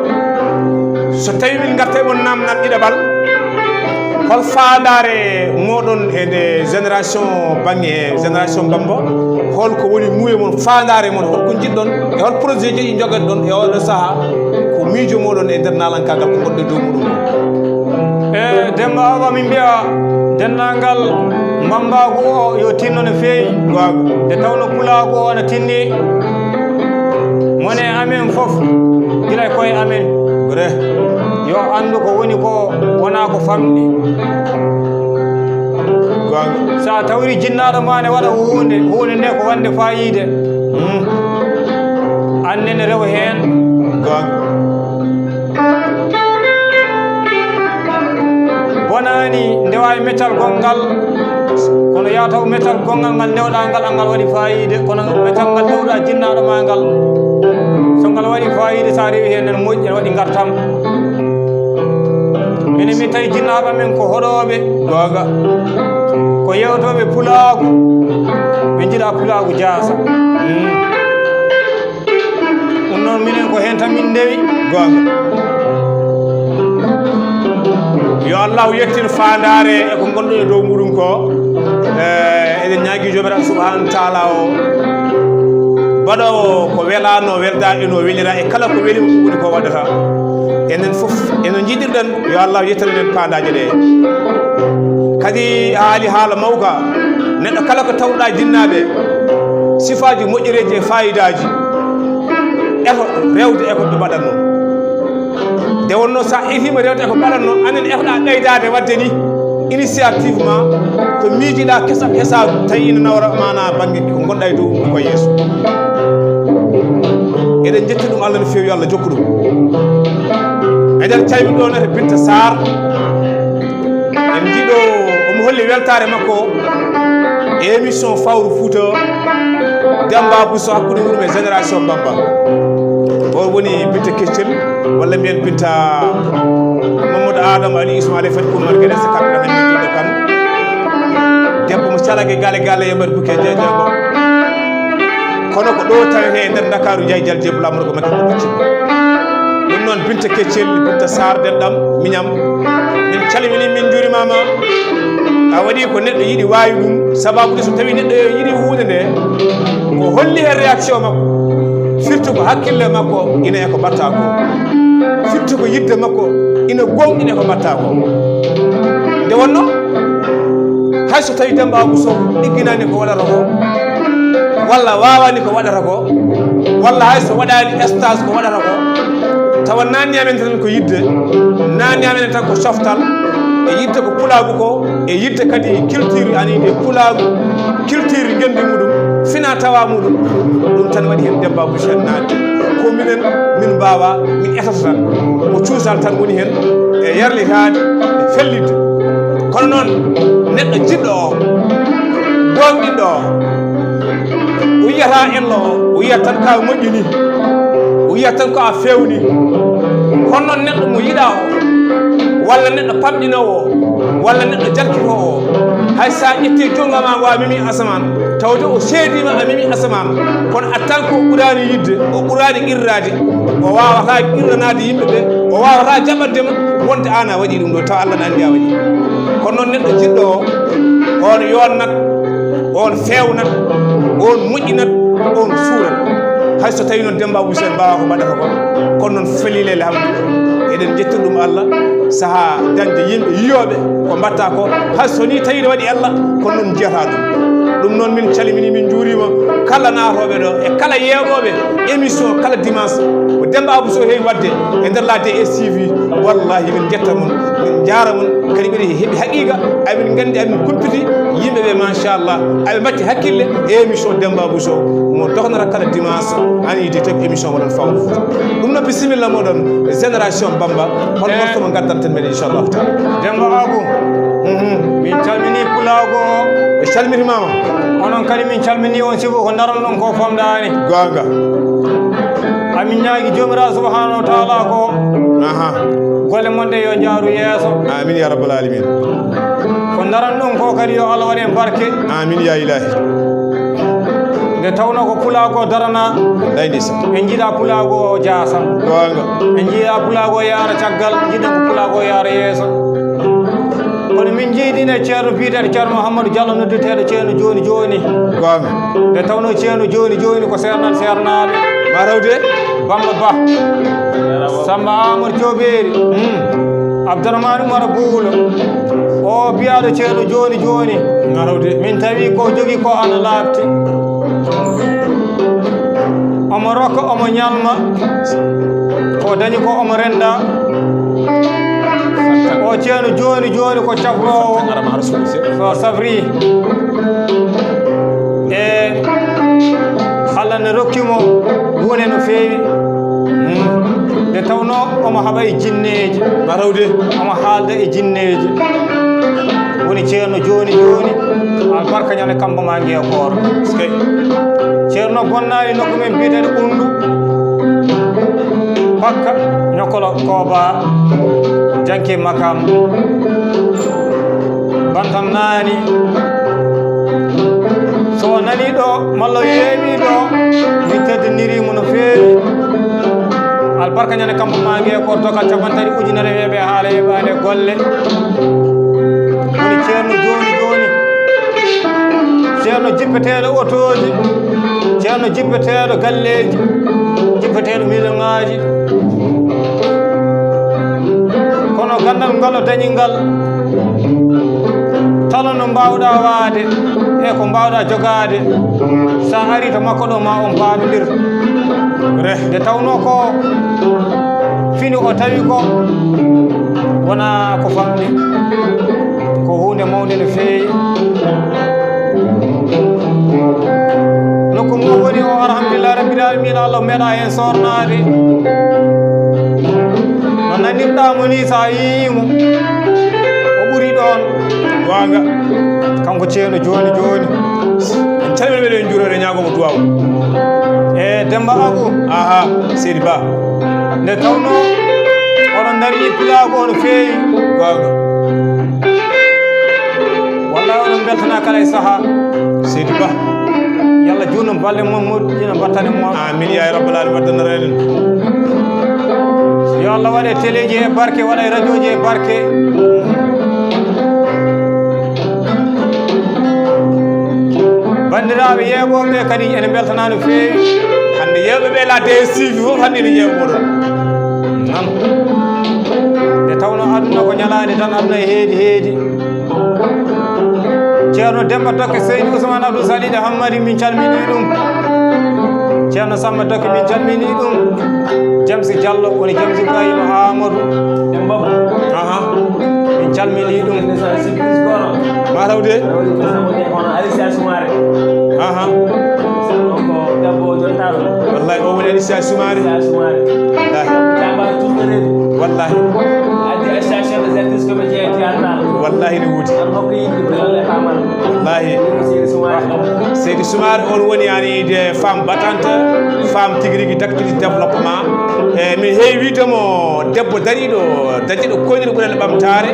so tawi min ngartay mon namnal ɗiɗaɓal, hol faandaare moɗon e nde génération bannge génération Bamba? Hol ko woni muuyo mon, faandaare mon, hol ko njiɗɗon e hol projet ji njogatɗon e oɗo saha? Ko miijo moɗon e nder naalankaagal ko ngonɗe dow muɗum? E Demba Awa, min mbiya denndaangal mbammbaagu o yo tinno no feewi. Waaw. Nde tawno pulaagu o ana tinni. Mone amen fof, gila e koye amen. Vrai. Yo anndu ko woni ko, wona ko famɗi. Goonga. So a tawri jinnaaɗo ma ne waɗa huunde, huunde nde ko wonde faayiida. Hmm. An ne ne rewa heen. Goonga. Bonaani ndewa e metal gonngal, kono yaa taw metal gonngal ngal ndewɗaa ngal, an ngal waɗi faayiida, kono metal ngal tawɗaa jinnaaɗo ma ngal, so ngal waɗi faayiida, so a rewi heen, ene moƴƴi, ene waɗi ngartam. Minen min tawi jinnaaɓe amen ko hoɗooɓe. Goonga. Ko yewtooɓe pulaagu, ɓe njiɗa pulaagu jaasa. Mm. Ɗum noon, minen ko heen tan min ndewi. Goonga. Yo Allahu yettin faandaare e ko ngonɗon e dow muɗum ko. Eh, eɗen ñaagii Joomiraaɗo Subhaanahu wa Taala o, baɗoowo ko welaano, welda e no welira e kala ko weli mo, ɗum woni ko waɗata. Enen fof, eno njiɗirɗen, yo Allahu yettin en faandaaje ɗe. Kadi a haali haala mawka, neɗɗo kala ko tawɗa jinnaaɓe, sifaaji moƴƴereeji e faayidaaji, eto rewde e ko ɓe mbaɗatnoo. Nde wonnoo so a efiima rewde e ko mbaɗatnoo, anen etoɗaa ɓeydaade waɗde nii. Initiative ma ko miijiɗa kesa kesa tawi ina nawra mana bangge ko gonɗa e dow ko yeeso. Eɗen jetti ɗum Allah no feewi, Allah jokku ɗum. Eɗen calmi ɗo nete Binta Sarr. En jiiɗo omo holli weltare makko e émission Fawru Fouta. Demba Bousso hakkunde wurum e génération Bamba. O woni Binta Keccel, walla mbiyen Binta Mamadou Adama Ali Ismaila Fati Kumar Gueɗe, so kamɓe tan hannde juulɗo kan. Debbo mo calake gale gale e mbaɗi buke jeejeego. Kono ko ɗo tawete e nder Ndakaaru, Njaay Jal Jeebu Lamorgo Makki ko Biccel. Ɗum noon Binta Keccel, Binta Sarr, denɗam, miñam, min calmini, min njurimama. A waɗi ko neɗɗo yiɗi waawi ɗum, sababude so tawi neɗɗo yiɗi huunde nde, ko holli hen réaction makko. Firti ko hakkille makko ina e ko mbatta ko. Firti ko yidde makko ina gonɗina e ko mbatta ko. Nde wonno, hay so tawi Demba Abou Sow ɗigginani ko waɗata ko, walla waawani ko waɗata ko, walla hay so waɗani stage ko waɗata ko, tawa naanni amen tan ko yidde, naanni amen tan ko coftal, e yidde ko pulaagu ko, e yidde kadi culture ani nde pulaagu, culture ngenndi muɗum, fina tawa muɗum, ɗum tan waɗi heen Demba Boucher naati. Ko minen, min mbaawa, min etata tan. Ko cuusal tan woni heen, e yarlitaade, e fellitde. Kono noon, neɗɗo jiɗɗo o, goonɗinɗo o, o yiyata ello o, o yiyata tan ka moƴƴini, o yiyata tan ko a feewni. Kono noon, neɗɗo mo yiɗa o, walla neɗɗo pamɗinoowo o, walla neɗɗo jarkitoowo o, hay so a ƴetti junngo ma ngo a memi asamaan, tawde o seediima a memi asamaan, kono attan ko o ɓuraani yiɗde, o ɓuraani qirraade, o waawataa qirranaade yimɓe ɓe, o waawataa jaɓande ma wonde aan a waɗi ɗum ɗo, tawa Allah na anndi a waɗi. Kono noon, neɗɗo jiɗɗo o, on yoonnat, on feewnat, on moƴƴinat, on suurat. Hay so tawi noon Demba Boucher mbaawa ko mbaɗata ko, kono noon felile, alhamdulillah. Eɗen njettira ɗum Allah, sahaa dañde yimɓe yiyooɓe ko mbatta ko, hay so ni tawi ne waɗi Allah, kono noon njiyata ɗum. Ɗum noon min calmini, min njuurima kala naatooɓe ɗo e kala yeeɓooɓe émission kala dimanche ko Demba Abou Sow heewi waɗde e nder la D S T V. Wallahi min njetta mon, min njaara mon, kadi mbiɗa heɓi haqiqa, amin nganndi, amin kumpiti yimɓe ɓe, machallah, aɓe mbatti hakkille e émission Demba Abou Sow mo dognata kala dimanche, ani di tek émission moɗon Fawru Fouta. Ɗum noon, bisimilla moɗon, génération Bamba, hol morceau mo ngaddanten men, inchallahu taala. Demba Abou, mhm, min calmini pulaagu o. Ɓe calmitimama. Onon kadi min calmini on, sibu ko ndaron ɗon ko famɗaani. Goonga. Amin ñaagi Joomiraaɗo subhanahu wa taala ko, aha, golle mon ɗe yo njaaru yeeso. Amin ya rabbal alamin. Ko ndaran ɗon ko kadi yo Allah waɗ en barke. Amin ya ilahi. Nde tawno ko pulaagu o darana, lay ndeysaan, en njiɗa pulaagu o jaasa. Goonga. En njiɗa pulaagu o yaara caggal, njiɗen ko pulaagu o yaara yeeso. Kono min njiidino e ceerno biyeteeɗo Ceerno Mouhamadou Diallo, noddeteeɗo Ceerno Jooni Jooni. Goonga. Nde tawno Ceerno Jooni Jooni ko seernal seernaaɓe. Ma tawde? Bamba Ba. Samba Amadou Jobeeri. Hmm. Abdourahmane Oumar Boulo. O biyaaɗo Ceerno Jooni Jooni. Ma tawde? Min tawi ko jogi ko ana laaɓti. Omo rokka, omo ñalma. Ko dañi ko omo renda. O Ceerno Jooni Jooni ko cafroowo. So safri. E Allah ne rokki mo wone no feewi. Hmm. Nde tawno omo haɓa e jinneeji. Ma tawde? Omo haalda e jinneeji. Woni Ceerno Jooni Jooni. Albarka ñande kambo ma nge koor. Ceerno bonnaali nokku men biyeteeɗo Ɓunndu. Pakka, ñokkolo, kooba, janke makam. Bantam naani. So o nani ɗo, malla o yeeɓi ɗo, min teddiniri mo no feewi. Albarka ñande kambo ma nge koor, dokkal capantati ujunere weeɓe haala yeeɓaade golle. Woni Ceerno Jooni Jooni. Ceerno jippeteeɗo otooji. Ceerno jippeteeɗo galleeji. Jippeteeɗo million ŋaaji. Kono ganndal ngal o dañi ngal, tala no mbaawɗa waade e ko mbaawɗa jogaade. So a ari to makko ɗo, ma on paamondir. Nde tawno ko fini o tawi ko wona ko famɗi. Ko huunde mawnde no feewi. Nokku mo woni o, alhamdulillah rabbil alamin, Allah meeɗa heen soornaade. No nanirɗaa mo ni, so a yiyii mo, o ɓuri ɗoon. Goonga. Kanko ceerno jooni jooni. En calmini ɓe, en njuuroo, en ñaago mo duwaaw. E Demba Abu. Aha, Seydi Ba. Nde tawnoo oɗon ndarii pulaagu o no feewi. Goonga. Wallahi oɗon mbeltanaa kala e sahaa. Seydi Ba. Yo Allah juutnu balɗe mon, moƴƴina battane mon. Amin ya rabbal alamin, waddana renen. Yo Allah waɗe teleeji e barke, waɗa e rajooji e barke. Banndiraaɓe yeeɓooɓe kadi ene mbeltanaa no feewi. Hannde yeeɓooɓe la D S T V fof hannde ene yeeɓoo ɗo. Nan. Nde tawnoo aduna ko ñalaande tan, aduna e heedi heedi. Ceerno Demba Tokke Seydi Ousmane Abdou Salih Hammadi, min calminii ɗum. Ceerno Samba Tokke, min calminii ɗum. Jamsi Diallo, woni Jamsi Ibrahima Amadou. Aha. Min calminii ɗum. Mataw de. Aha. Wallahi, o woni Alicia Soumaré. Wallahi. Wallahi. Wallahi, no woodi. Wallahi. Seydi Soumaré, on woni yani de femme battante, femme tigi rigi d'actrice développement. E mi heewi wiide mo debbo dariiɗo, dañiiɗo koynir ɓurel ɓamtaare,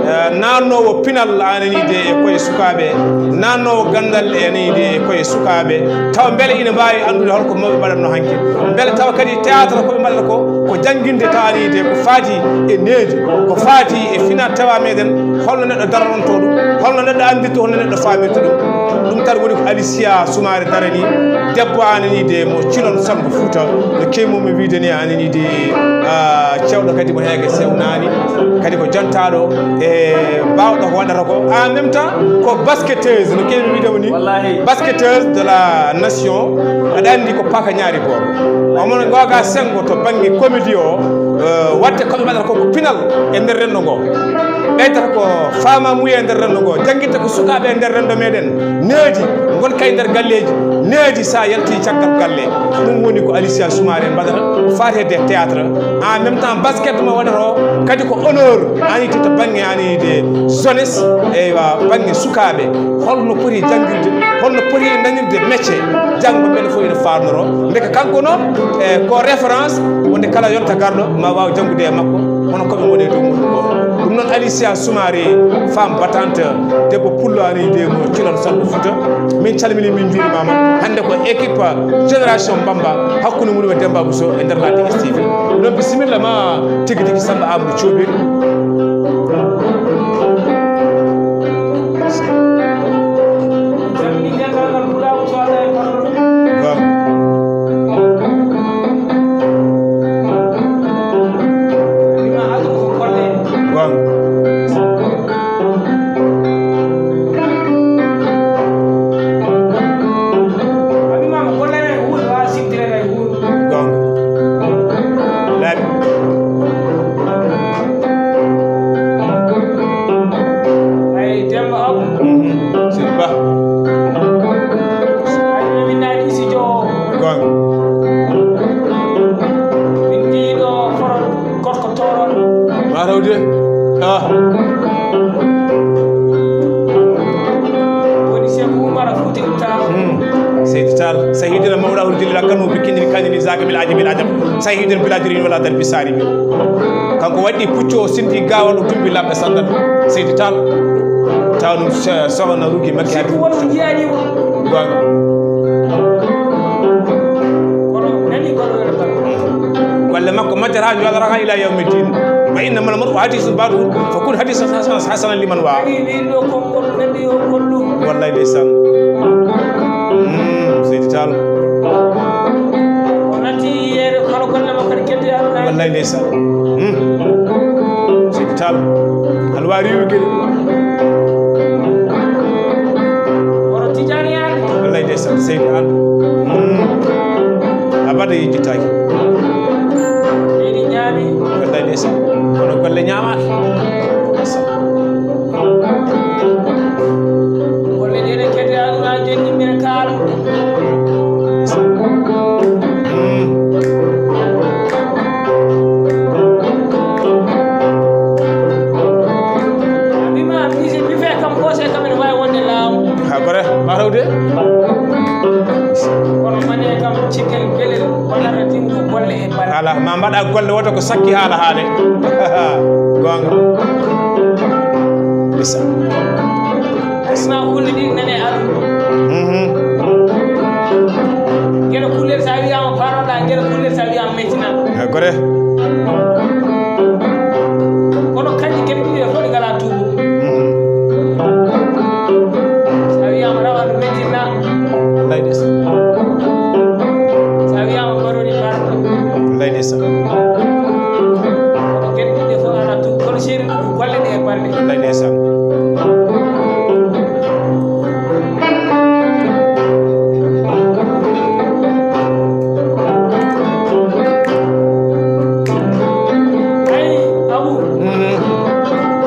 eh, naannoowo pinal anani de e koye sukaaɓe, naannoowo ganndal e anani de e koye sukaaɓe, tawa mbele ina mbaawi anndude holko mawɓe mbaɗatno hanki. Mbele tawa kadi théâtre ko ɓe mbaɗata ko, ko jannginde tawa anani de ko faati e needi, ko faati e finaa tawa meɗen, holno neɗɗo dararonto ɗum, holno neɗɗo anndirta, holno neɗɗo faamirta ɗum. Ɗum tan woni ko Alicia Soumaré darani, debbo anani de mo cilon Sambo Fouta, no keemomi wiide ni anani de, ah, cewɗo kadi mo heege sewnaani, kadi ko jantaaɗo e baawɗo ko waɗata ko. En même temps, ko basketteuse, no keewi wiide mo ni, wallahi. Basketteuse de la nation, aɗa anndi ko paaka ñaari boor. Omo no googa senngo to bannge comédie o, eh, waɗde ko ɓe mbaɗata ko ko pinal e nder renndo ngo. Ɓeydata ko faamamuya e nder renndo ngo, janngitta ko sukaaɓe e nder renndo meɗen, needi, ngonka e nder galleeji, needi sa yalti caggal galle. Ɗum woni ko Alicia Soumaré mbaɗata, ko faati e théâtre. En même temps, basket mo waɗata o, kadi ko honneur, ani to bannge ani de jeunesse, eywa, bannge sukaaɓe. Holno poti janngirde, holno poti dañirde métier, janngo mbele fof ina faarnoro. Ndeke kanko noon, e ko référence, wonde kala yonta garɗo, ma waaw janngude e makko, hono ko ɓe ngoni e dow muɗum ko. Ɗum noon Alicia Soumaré, femme battante, debbo pullo ani de mo cilal Sambo Fouta. Min calmini, min njuurimaama. Hannde ko équipe Génération Bamba, hakkunde mum e Demba Bousso e nder la D S T V. Ɗum noon bisimilla ma tigi tigi Samba Amadou Thiobi. Goonga. Goonga. Goonga. Laaɓi. Ay, Demba Abu. Mhm. Seydi Ba. Ay, min naani studio. Goonga. Min njiiɗo foron. Gorko tooroɗo. Mataw de. Ah. Woni Seeku Umar Fuuti Tall. Hmm. Seydi Tall. Sahidina mawɗa hol jilila kanu bi kinni kanini zaga bil ajabi al ajab. Sahidina bila jirin wala darbi sari bi. Kanko waɗi pucco o sindi gawal o tumbi lamɓe sandal. Seydi Tall. Tawnum soxna rugi makki. Sibu won jiyaani mo. Goonga. Kono nani goɗɗo wiyata tan. Golle makko majjata, joɗata ila yawmi din. Wa innamal mar'u hadisun ba'dahu, fa kun hadisan hasanan, hasanan liman wa. Ani min ɗo konngol nandi o gollu. Wallahi ndeysaan. Mm, Seydi Tall. O natti yeere kala golle makko ne keddi Allah. Wallahi ndeysaan. Mm. Seydi Tall. Alwari yugel. Oro Tijani Anne. Wallahi ndeysaan, Seydi Anne. Mm. Abada yejjitaaki. Seydi Ñaami. Wallahi ndeysaan. Kono golle ñaamaaka. Ndeysaan. Abima, mi se mi fe kam ko se kam ne way wonde law. Ha gore, ma rawde. Kono mane kam cikel gelel wala ratin ko golle e bal. Ala, ma mbaɗa golle woto ko sakki haala haale. Gonga. Bisa. Asna kulle ɗi nane aɗum. Mhm. Gere kulle sa wiyama paroɗa, gere kulle sa wiyama metina. Ha gore. Kono kanji kadi ɗiɗi fof ɗi ngala tuubu. Mhm. Sa wiyama rawa ɗum metina. Ladies. Sa wiyama baroni barɗo. Ladies. Kono kadi ɗiɗi fof ala tuubu. Kono seri ɗum golle ɗe e balɗe. Ladies. Ay, Abu. Mhm.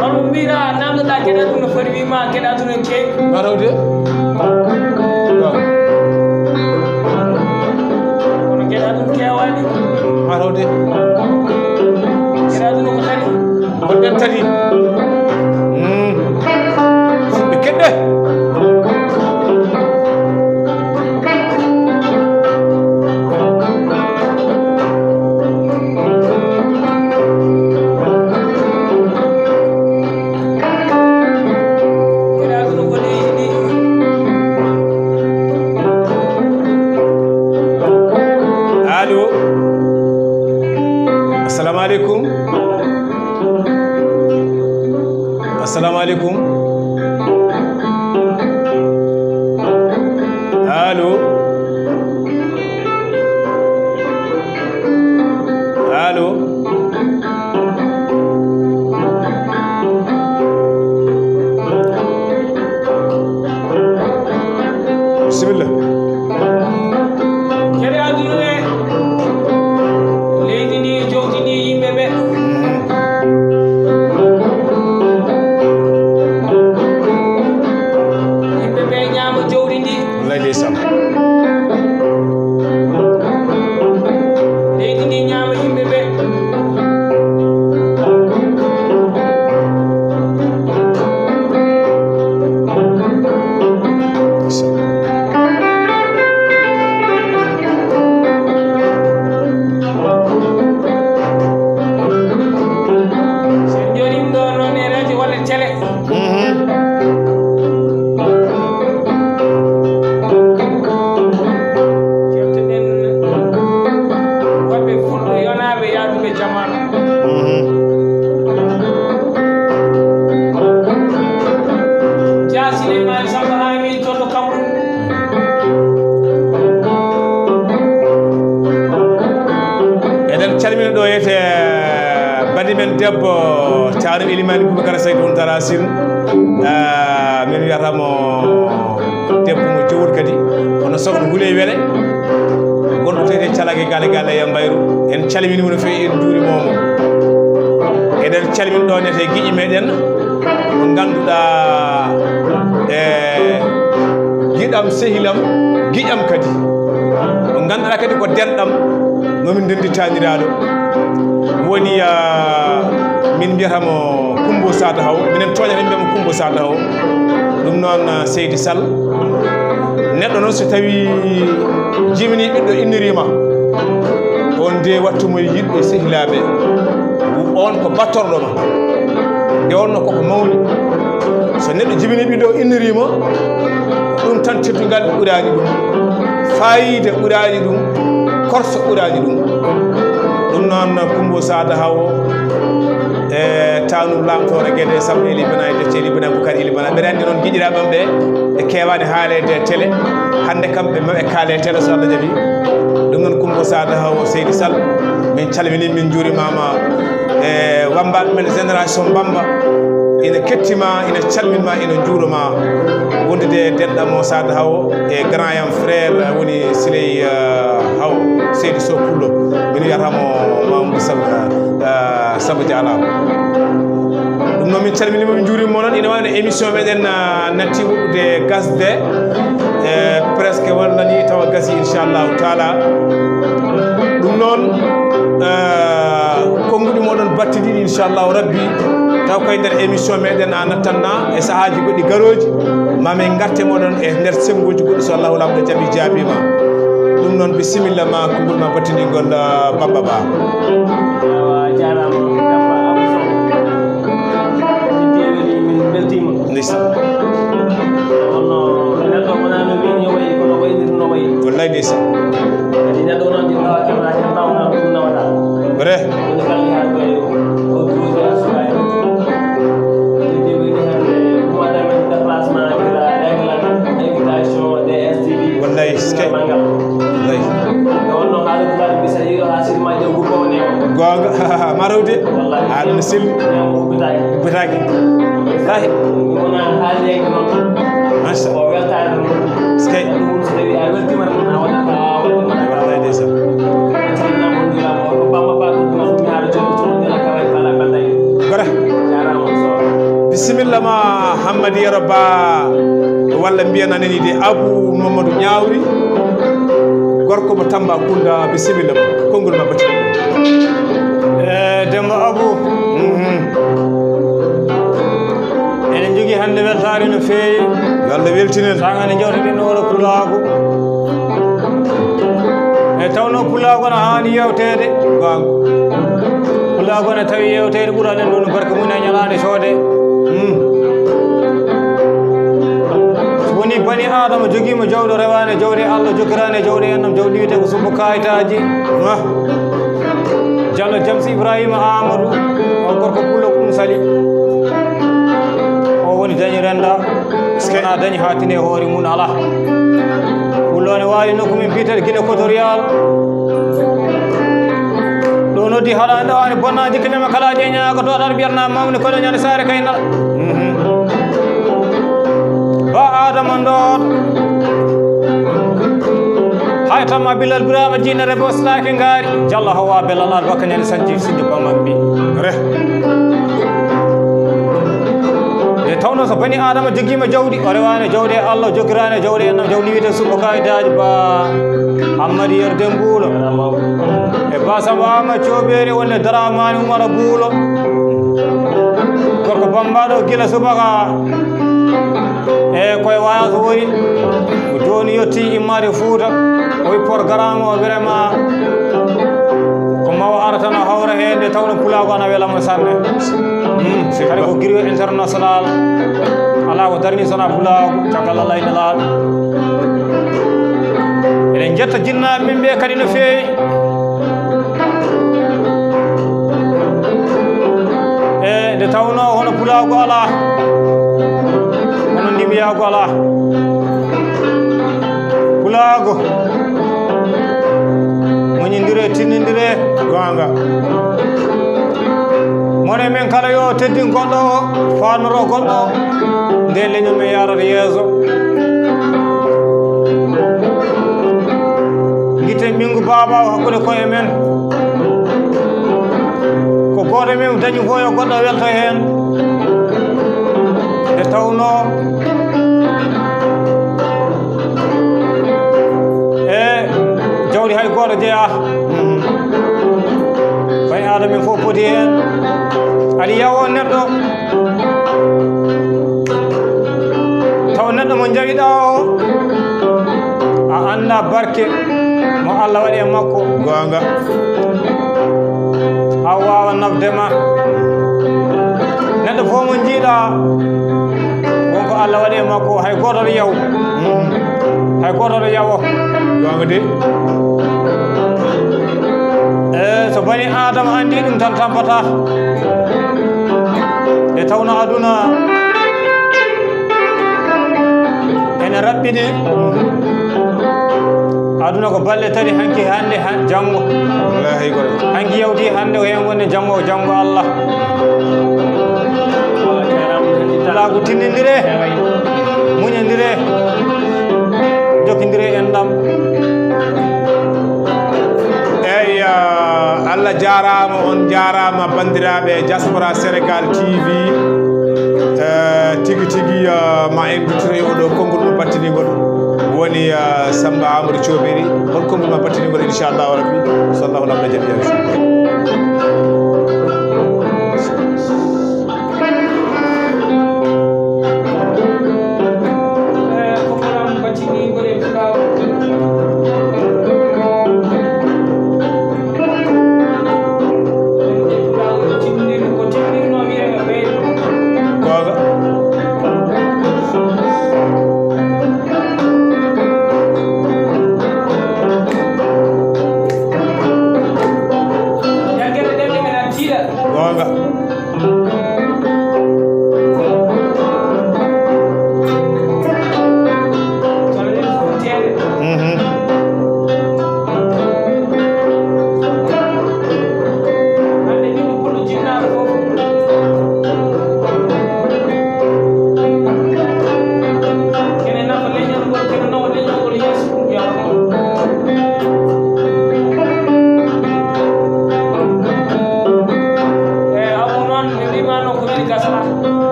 Hono mbiɗa namdoɗa geɗe aduna foti wima geɗe aduna keewi. Ma tawde? Waaw. Kono geɗe aduna keewaani. Ma tawde? Geɗe aduna ko tati. Gonɗen tati. Mm. Ɓe keɗɗe. Allo. Assalamu alaikum. Assalamu alaikum. Allo. Allo. Bisimilla. Kadi aduna e leydi ndi, jowdi ndi, yimɓe ɓe. Yimɓe ɓe ñaama jowdi ndi. Wallay ndeysaan. Leydi ndi ñaama yimɓe ɓe. Sen jooɗiima ɗo noon e radio walla télé. Mhm. Cefteɗen worɓe fulɓe yonaaɓe yaaduɓe jamaanu. Mhm. Dia Souleymane Samba Hamidou Tondo Cameroun. Eɗen calmina ɗo yete bandi men debbo Thiaroye Elimane Boubacar Saydou Tarasin. Ah, min wiyata mo debbo mo jowol kadi, kono sokhna Houleye Wele, gonɗo to ete Calage Gale Gale e Mbayru. En calmini mo no feewi, en njuurima mo. Eɗen calmini ɗo nete giƴi meɗen, mo ngannduɗaa, e giɗam, sehilam, giƴam kadi. Mo ngannduɗaa kadi ko denɗam, no min ndenndi taaniraaɗo. Woni, ah, min mbiyata mo Kumbo Sata Haw, minen tooñata min mbiya mo Kumbo Sata Haw. Ɗum noon, ah, Seydi Sall. Neɗɗo noon so tawi jibini ɓiɗɗo inniriima, on de wattu mo e yiɗɓe sehilaaɓe, on ko battorɗo ma. Nde wonno koko mawni. So neɗɗo jibini ɓiɗɗo inniriima, ɗum tan teddungal ɓuraani ɗum. Faayiida ɓuraani ɗum. Korso ɓuraani ɗum. Ɗum noon Kumbo Sata Haw e taanum laamtoore Gede Samba Eli Bana e Decce Eli Bana Bukar Eli Bana. Mbeɗa anndi noon giƴiraaɓe am ɓe, ɓe keewaani haaleede e télé. Hannde kam ɓe maɓe kaale e télé so Allah jaɓi. Ɗum noon Kumbo Sata Haw Seydi Sall, min calmini, min njuurimaama. E wammbaaɓe men génération Bamba, ina kettima, ina calminma, ina njuuroma. Wondude e denɗam o Sata Haw e grand yam frère woni Siley, eh, Haw, Seydi Sow Pullo. Min wiyata mo Mamadou Sall, eh, Samba Diallo. Ɗum noon min calminima, min njuurima mo noon. Ina wayno émission meɗen, ah, natti woɗɗude gasde. E, presque walla ni tawa gasi, inchallahu taala. Ɗum noon, e, konnguɗi moɗon battidiɗi, inchallahu rabbi, taw koye nder émission meɗen a nattanna e sahaaji goɗɗi garooji, ma min ngarte moɗon e nder sennguuji goɗɗi, so Allahu Laamɗo jaɓi, jaabima. Ɗum noon, bisimilla ma, konngol ma battindingol, e, Bamba Ba. Awa, jaaraama, Bamba Abou Sow. Min mbeltiima. Ndeysaan. Wonno neɗɗo wonaa no min yo wayi, kono waynirno wayi. Wallaay ndeysaan. Kadi neɗɗo noon, ɗi mbaawa keɓra, keɓra wonaa ɗum nawata. Vrai. Woni kala yaha koye o duuji a sukaay. Ɗi woni hannde ɗum waɗa men déplacement, gira règlement, invitation, D S T V. Wallaay, skay. Manngal. Wallaay. Nde wonno haala Dubaay, mi saɗi ɗo haa sirma jaw gubbo o newo. Goonga, ma rewde. Wallaay. Haa ɗum selli. Newo ubbitaaki. Ubbitaaki. Wallaay. Ɗum wona haalde noon. Masha. O weltaare noon. Skay. Ɗum so tawi a weltiima tan a waɗata, a waɗata. Wallaay ndeysaan. Gora. Bisimilla ma, Hammadi Yero Ba, walla mbiyen anani de Abu Mamadou Ñaawri, gorko mo Tambacounda, bisimilla ma, konngol ma bati. E, Demba Abu. Mhm. Eɗen njogii hannde weltaare no feewi. Yo Allah weltinen. Saanga ne njewteɗen oɗo pulaagu. E tawno pulaagu no haani yewteede. Goonga. Pulaagu no tawi yewteede ɓurani en ɗum barke mum e ñalaande soode. Hmm. So woni bani Aadama jogiima jawɗo rewaani jawɗi Allah, jokkiraani jawɗi en ɗum jawɗi wiyetee ko sumbu kaayitaaji. Ah. Jallo James Ibrahima Amadou, o gorko pullo ɗum sali. O woni dañi renda. Wona dañi haa tini e hoore mum alaa. Wullo ne waawi nokku min mbiyetee Guinée Équatoriale. Ɗo noddi haɗa ɗo ani bonnaaji kanyama kala je ñaago to ɗaɗa mbiyatna mawni kono ñande saare kay nala. Mhm. Ba Adama ndoot. Hay tamma Bilal Birama jinere bo slaaki ngaari. Jalla hawa belal al baka ñande sanji sinjo bamambi. Re. Nde tawno so bani Adama jogiima jawdi, o rewaani jawdi e Allah, o jokkiraani jawdi e nam, jawdi wiyetee suɓo kaayitaaji ba Ammadi Yer Dembuulo. E ba Samba Ama Coobeeri wonde Daraamaani Umara Buulo. Gorko bammbaaɗo gila subaka. E koye waaso woni. Ko jooni yotti immaade Fuuta. O wi programme o vraiment. Ko mawa ara tan o hawra heen nde tawno pulaagu ana wela mo sanne. Hmm, si kadi ko griot international. Alaa ko darni sona pulaagu, caggal Allah e Nelaaɗo. Eɗen njetta jinnaaɓe men ɓe kadi no feewi. E nde tawno hono pulaagu alaa, hono ndimyaagu alaa. Pulaagu, muñindire, tinndindire. Goonga. Mone men kala yo teddin goɗɗo o, faanoro goɗɗo o. Nde leñol men yarata yeeso. Gite ɓinngu baaba o hakkunde koye men. Ko gooto men dañi fof yo goɗɗo welto heen. Nde tawno e jawdi hay gooto jeyaa. Bani Aadama en fof poti heen. Aɗa yiya o neɗɗo. Taw neɗɗo mo njawiɗaa o, a anndaa barke mo Allah waɗi e makko. Goonga. A waawa nafde ma. Neɗɗo fof mo njiiɗaa, won ko Allah waɗi e makko, hay gooto ɗo yaw. Mm. Hay gooto ɗo yawo. Goonga de. E, so bani Aadama anndi ɗum tan tampata. Nde tawno aduna ene raɓɓiɗi. Aduna ko balɗe tati, hanki, hannde, han-, janngo. Wallaahi, hay goɗɗo. Hanki yawti, hannde ko heen woni, janngo, janngo Allah. Pulaagu tinndindire, muñindire, jokkindire enɗam. Eyi, ah, Allah jaaraama, on njaaraama, banndiraaɓe Diaspora Sénégal T V. Eh, tigi tigi, ah, ma en duttitoy oɗo konngol mo battiningol. Woni, ah, Samba Amadou Thiobery, hol konngol ma battiningol, inchallahu rabbi? So Allahu lamɗo jaɓi, inchallah. Googa. Goonga. Mhm.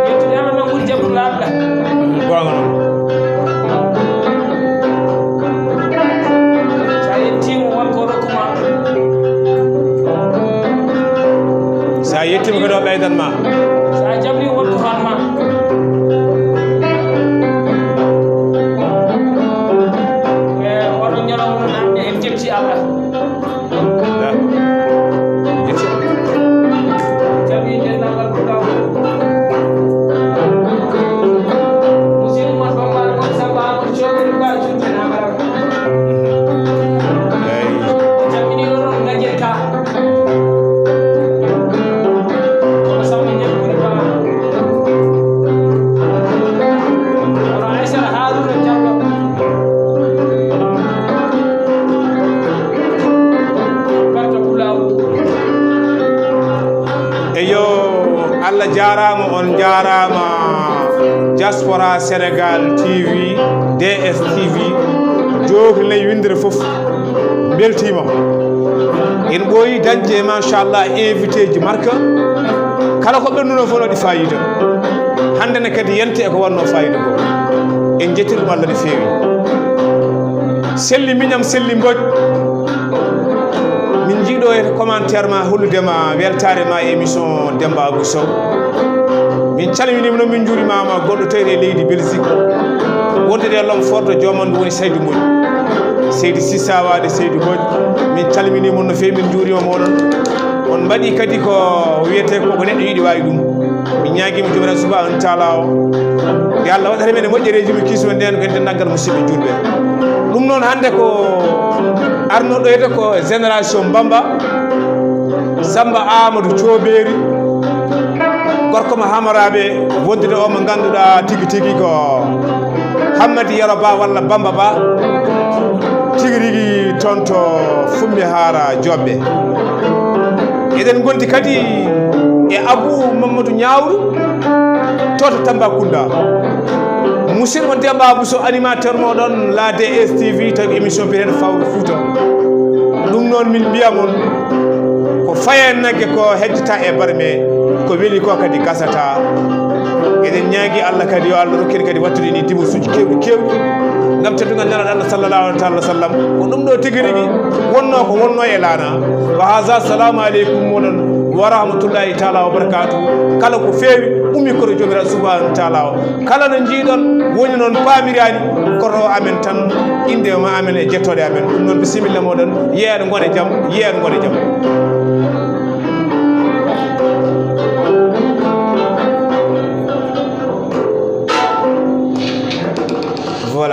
Yettude Allah noon ɓuri jaɓude laaɓɗa. Goonga noon. So a yettiima, won ko rokkuma. So a yettiima, kadi o ɓeydan ma. So a jaɓii, won ko hol ma. E oɗo ñalawma noon, hannde en jetti Allah. Eyo, Allah jaaraama, on njaaraama. Diaspora Sénégal T V, D S T V, jooɗi ley winndere fof, mbeltiima. En ɓooyi dañde, machallah, invité ji marka. Kala ko ɓennuno fof no waɗi fayida. Hannde ne kadi yonti e ko wonno fayida ko. En njettii ɗum Allah no feewi. Selli miñam, selli Mbodj. Min njiiɗo e commentaire ma, hollude ma weltaare ma e émission Demba Abou Sow. Min calminiima noon, min njuuriima ma, goɗɗo tawde e leydi Belgique. Wondude e Lomfordo, joom mum woni Saydou Mbodj. Seydi Sisa Wade, Seydi Mbodj. Min calminiima on no feewi, min njuuriima mo onon. On mbaɗi kadi ko wiyetee ko, ko neɗɗo yiɗi waawi ɗum. Min ñaagiima Joomiraaɗo subhaanahu wa taala o, nde Allah waɗata men e moƴƴereeji, min kiisoo ndeen ko e denndaangal musidɓe juulɓe. Ɗum noon, hannde ko arno ɗoyta ko génération Bamba, Samba Amadou Thiobery, gorko mo Hamaraɓe, wondude o mo ngannduɗaa tigi tigi ko Hammadi Yero Ba walla Bamba Ba, tigi rigi toon to Fummi Haara Joobbe. Eɗen ngondi kadi e Abou Mamadou Niawru, to to Tambacounda. Musidɗo mo Demba Abou Sow, animateur moɗon la D S T V, tawi ko émission biyeteeɗo Fawru Fouta. Ɗum noon min mbiya mon, ko faye nagge ko hejjata e barme, ko weli ko kadi gasata. Eɗen ñaagi Allah kadi yo Allah rokku en kadi wattude ɗi dimanche uji keewɗi keewɗi. Ngam teddungal Nelaaɗo Allah sallallahu alaihi wa sallam. Ko ɗum ɗo tigi rigi wonno ko wonno e laana. Wa haza, salamu aleykum moɗon wa rahmatullahi taala wa barakatuh. Kala ko feewi, ummi koto Joomiraaɗo subhanahu wa taala o. Kala no njiiɗon woni noon paamirani, koto amen tan, innde ma amen e jettooɗe amen. Ɗum noon, bisimilla moɗon, yeeɗo ngone jam, yeeɗo ngone jam.